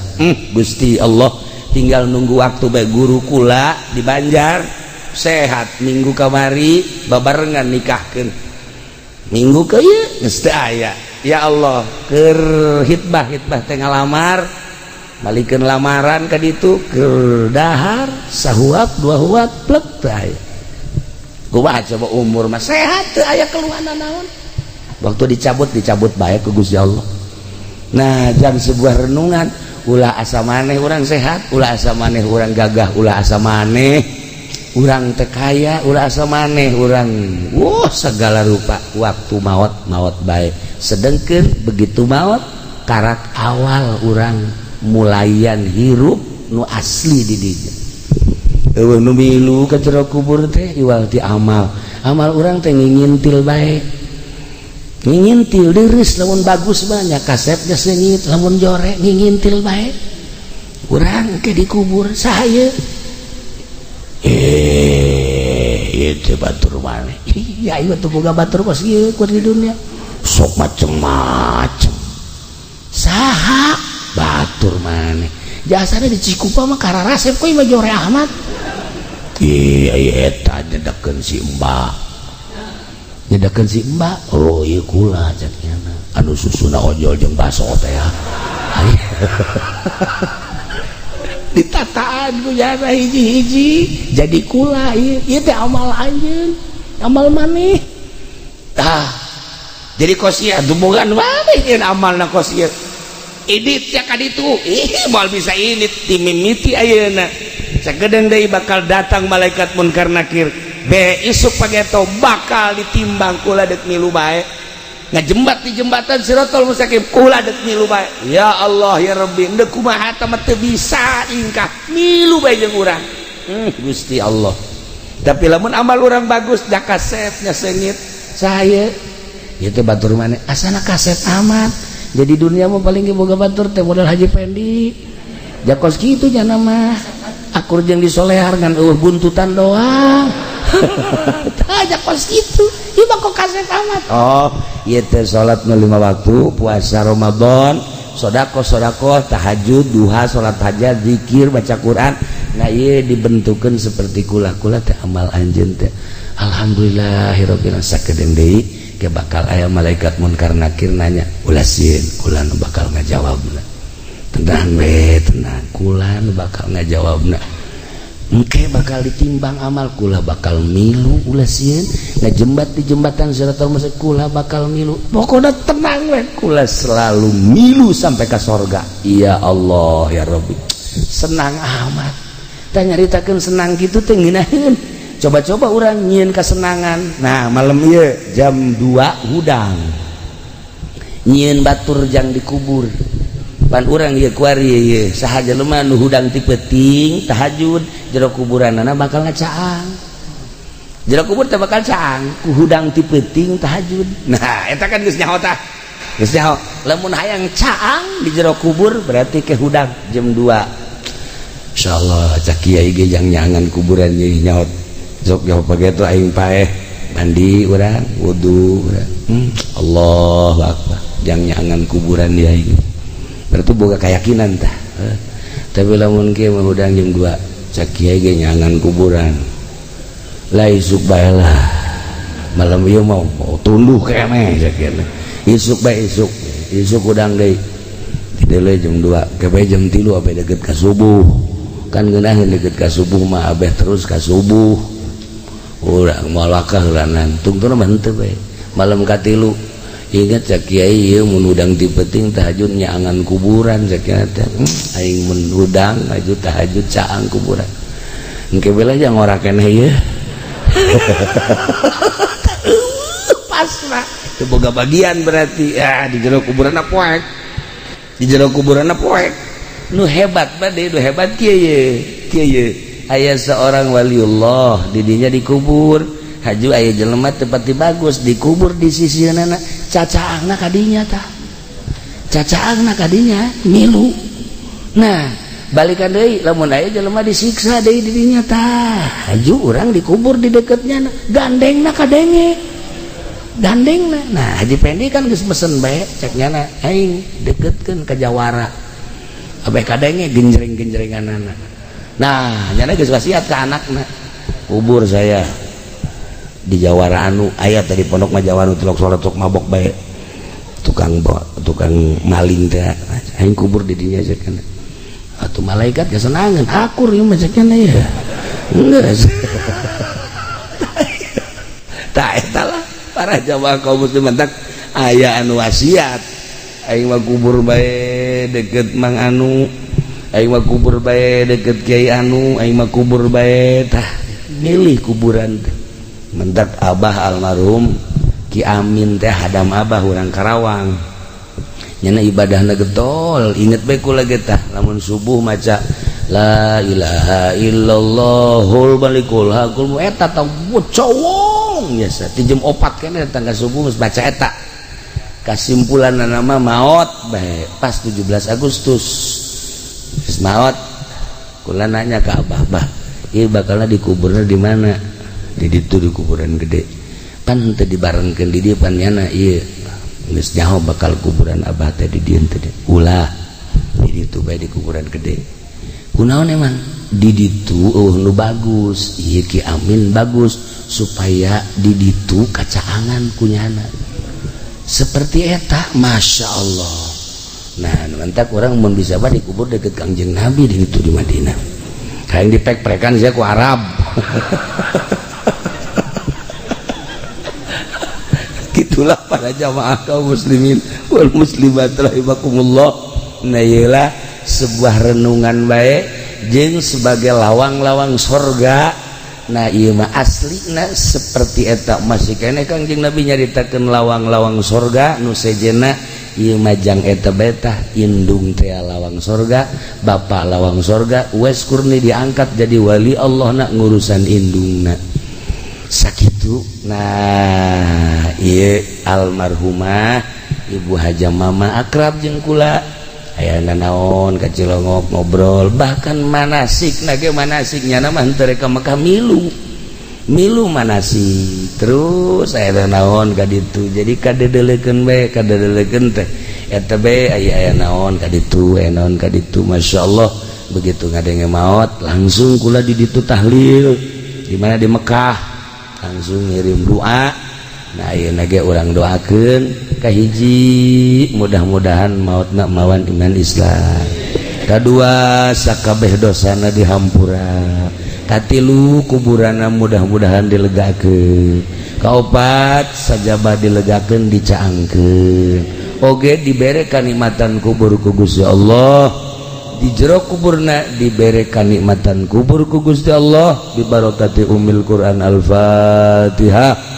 Gusti Allah, tinggal nunggu waktu bae. Guru kula di Banjar sehat, minggu kamari babarengan nikahkeun, minggu ke ieu geus teu aya. Ya Allah, keur hitbah, hitbah teh ngalamar, balikeun lamaran ka ditu, keur dahar sahuap dua huap plek teu aya. Kumaha coba, umur mah sehat, teu aya keluhan naon, waktu dicabut, dicabut bae ku Gusti Allah. Nah, jam sebuah renungan, ulah asa maneh urang sehat, ulah asa maneh urang gagah, ulah asa maneh urang teu kaya, ulah asa maneh urang wah segala rupa, waktu maut maut bae. Sedengkeun begitu maut karak awal urang mulayan hirup nu asli di dinya. Eueuh nu milu ka jero kubur teh iwal ti amal. Amal urang teh ngingintil bae, ngingintil deres. Lamun bagus banyak kasep geus seungit, lamun jore ngingintil bae. Urang ke dikubur saya, eh, itu batur maneh. Iya, ieu tuh boga batur kos ieu keur di dunia sok macem-macem. Saha batur maneh? Jasana di Cikupa mah kararasep kok mah jore amat. Iya iya, eta nyedakeun si Mbak, nyedakeun si Mbak. Oh iya, kula cek nyana anu susuna ojol jeung baso teh ya. Ditataan ku jana hiji-hiji jadi kula. Ieu ieu teh amal anjeun, amal maneh. Tah, jadi kos ieu atuh bogan maneh ieu amalna kos ieu idit ya ka ditu. Ih, moal bisa ini timimiti ayeuna. Sakedeung deui bakal datang malaikat Munkar Nakir. Be isuk pageto bakal ditimbang. Kula dek milu bae ngajembat di jembatan Sirotol Mustaqim. Kula dek milu bae. Ya Allah ya Rabbi, ndek kumaha teh mah teu bisa ingkah, milu bae jeung urang. Gusti Allah, tapi lamun amal urang bagus, da kasepnya seungit saya itu batur maneh asana kasep amat. Jadi dunia mah paling ge boga batur teh modal Haji Pendi jakos kitu nya mah akur jeung disolehar ngan eueuh buntutan doang. Tah, jakos kitu ieu mah kok kasep amat. Oh ieu teh salat nu lima waktu, puasa Ramadan, sodako sodako, tahajud, duha, salat hajat, zikir, baca Quran. Nah, ieu dibentukeun seperti kula-kula teh amal anjeun teh. Alhamdulillahirabbil alamin. Sakedeung deui ke bakal aya malaikat Munkar Nakir nanya, ulah sieun, kula nu bakal ngajawabna. Tenang we, tenang, kula nu bakal ngajawabna. Engke bakal ditimbang amal, kula bakal milu. Ulah sieun, ngajembat di jembatan Siratal Mustaqim, kula bakal milu. Pokoknya tenang we, kula selalu milu sampai ke sorga. Ya Allah ya Rabbi, senang amat. Tah, nyaritakeun senang gitu teh ngeunaheun. Coba-coba urang nyieun kesenangan. Nah, malam ieu jam 2 hudang nyieun batur jang dikubur. Pan urang ieu kuari ieu saha jelema nu hudang ti peuting tahajud, jero kuburanana bakal ngacaang. Jero kubur teh bakal caang ku hudang ti peuting tahajud. Nah, eta kan geus nyaho. Tah, geus nyaho lamun hayang caang di jero kubur berarti ke hudang jam 2. Insyaallah cak kiai ge jang nyangan kuburan ieu nyaho. Sok jauh pageto aing paeh, mandi urang, wudu urang. Allahu akbar, jang nyangan kuburan dia ini berarti boga keyakinan. Tah, tapi lamun kieu mah hudang jam 2, cak kiai ge nyangan kuburan lah, isuk bae lah. Malam ieu mau mau tunduh keneh cak kiai. Isuk bae, isuk isuk hudang deui, tidele jam 2 ke jam 3 abeh deket ka subuh. Kan ngeunaheun deket ka subuh mah, abeh terus ka subuh urang malakah heulanan tungtuna mah henteu bae. Malam katilu ingat cak kiai ieu mun hudang ti peuting tahajud nyaangan kuburan. Cak kiai teh, aing mun hudang aju tahajud caang kuburan, engke bela jang ora keneh ieu." Pasrah teu boga bagian berarti ya di jero kuburan poek, di jero kuburan poek. Nu hebat bade, nu hebat kieu ye, kieu ye. Aya seorang waliullah didinya dikubur. Haju aya jelema teu pati bagus dikubur di sisi nana, cacaangna kadinya. Tah, cacaangna kadinya milu. Nah, balikan deui, lamun aya jelema disiksa deui didinya, tah haju urang dikubur di deketnya, gandengna kadenge, gandengna. Nah, Haji Pendi kan geus mesen bae cek nyana, aing deketkeun ka jawara abeh kadenge genjreng-genjrenganana. Nah, nyana geus wasiat ka anakna, kubur saya di jawara anu aya tadi pondok mah, jawara tilok salat sok mabok bae, tukang tukang maling teh, aing kubur di dinya cek. Atuh malaikat kesenangan akur ieu mah cek ya. Geus tah, eta lah para jamaah kaum muslimin. Tak aya anu wasiat, aing mah kubur bae deket Mang anu, aing mah kubur bae deket kiai anu, aing mah kubur bae. Tah, milih kuburan teh. Mentak abah almarhum Ki Amin teh, hadam abah urang Karawang, nyana ibadahna getol. Inget bae kula ge. Tah, lamun subuh maca la ilaha illallahul malikul hakul, eta tah cowong biasa ti jam 4 kene datang ka subuh geus baca eta. Kasimpulan nama maot bae pas 17 Agustus geus maot. Kula nanya ke abah, "Bah, ieu bakalna dikuburna di mana?" Di ditu, di kuburan gede. Pan teu dibarengkeun di dieu pan nyana ieu geus nyaho bakal kuburan abah teh di dieu teh. Ulah di ditu bae di kuburan gede. Kunaon emang di ditu eueuh nu bagus, ieu Ki Amin bagus supaya di ditu kacaangan kunyana. Seperti eta, Masya Allah. Nah, mantak orang mun bisa mah dikubur deket Kangjeng Nabi di ditu di Madinah. Hayang dipek-prekan sia ku Arab. Itulah para jamaah kaum muslimin wal muslimat rahimakumullah. Nah, iyalah sebuah renungan baik jeung sebagai lawang-lawang sorga. Nah, ieu mah aslina seperti eta masih keneh Kangjeng Nabi nyaritakeun lawang-lawang sorga nu sejenna ieu mah jang eta bae tah indung teh lawang sorga, bapak lawang sorga, Uwais Qurni diangkat jadi wali Allah na ngurusan indungna. Sakitu. Nah, ieu almarhumah Ibu Haja Mama akrab jeung kula. Aya nanaon ka Cilongok ngobrol, bahkan manasik nage manasik nyana mah henteu rek ka Mekah milu. Milu manasik terus aya naon ka ditu. Jadi kadedelekeun bae, kadedelekeun teh eta bae aya aya naon ka ditu, aya naon ka ditu. Masyaallah, begitu ngadenge maot langsung kula di ditu tahlil di mana di Mekah. Langsung ngirim doa. Nah, ayeuna ge urang doakeun kahiji mudah-mudahan mautna mawan iman Islam. Kadua sakabeh dosana dihampura. Katilu kuburanna mudah-mudahan dilegakeun. Kaopat sajaba dilegakeun dicaangkeun. Oge dibere kanikmatan kubur ku Gusti Allah. Di jero kuburna dibere kanikmatan kubur ku Gusti Allah bibarakati Ummil Quran. Al-Fatihah.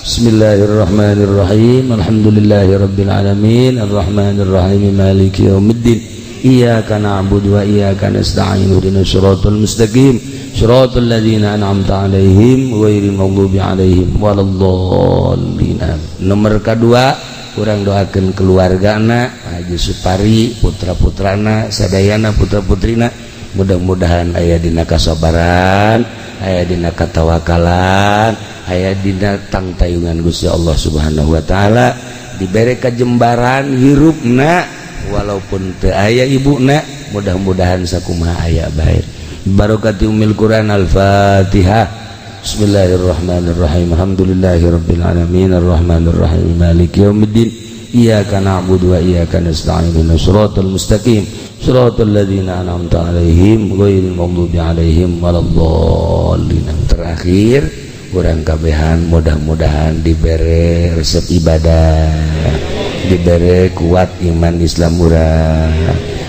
Bismillahirrahmanirrahim. Alhamdulillahirabbil alamin arrahmanirrahim maliki yaumiddin. Iyyaka na'budu wa iyyaka nasta'in ihdinas siratal mustaqim siratal ladzina an'amta 'alaihim ghairil maghdubi 'alaihim waladdallin. Nomor kedua kurang doakan keluargana Haji Supari, putra-putrana sadayana, putra-putrina, mudah-mudahan aya dina kasabaran, aya dina katawakalan, aya dina tangtayungan Gusti Allah Subhanahu wa taala, dibere kajembaran hirupna walaupun teu aya ibuna, mudah-mudahan sakumaha aya bae. Barokati Ummil Quran. Al-Fatihah. Bismillahirrahmanirrahim. Alhamdulillahirabbil alamin arrahmanirrahim maliki yaumiddin. Iyyaka na'budu wa iyyaka nasta'in ihdinas siratal mustaqim siratal ladzina an'amta 'alaihim ghairil maghdubi 'alaihim waladdallin. Terakhir urang kabehan mudah-mudahan dibere resep ibadah, dibere kuat iman Islam urang.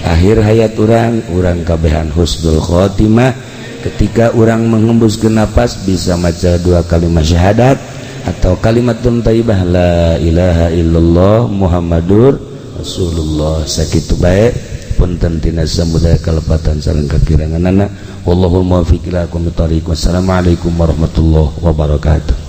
Akhir hayat urang, urang kabehan husnul khotimah. Ketika orang menghembuskan napas bisa maca dua kalimat syahadat atau kalimat thayyibah la ilaha illallah Muhammadur Rasulullah. Sakitu bae, punten tina samudaya kalepatan sareng kakiranganana. Wallahul muwaffiq ila aqwamit thoriq. Wassalamualaikum warahmatullahi wabarakatuh.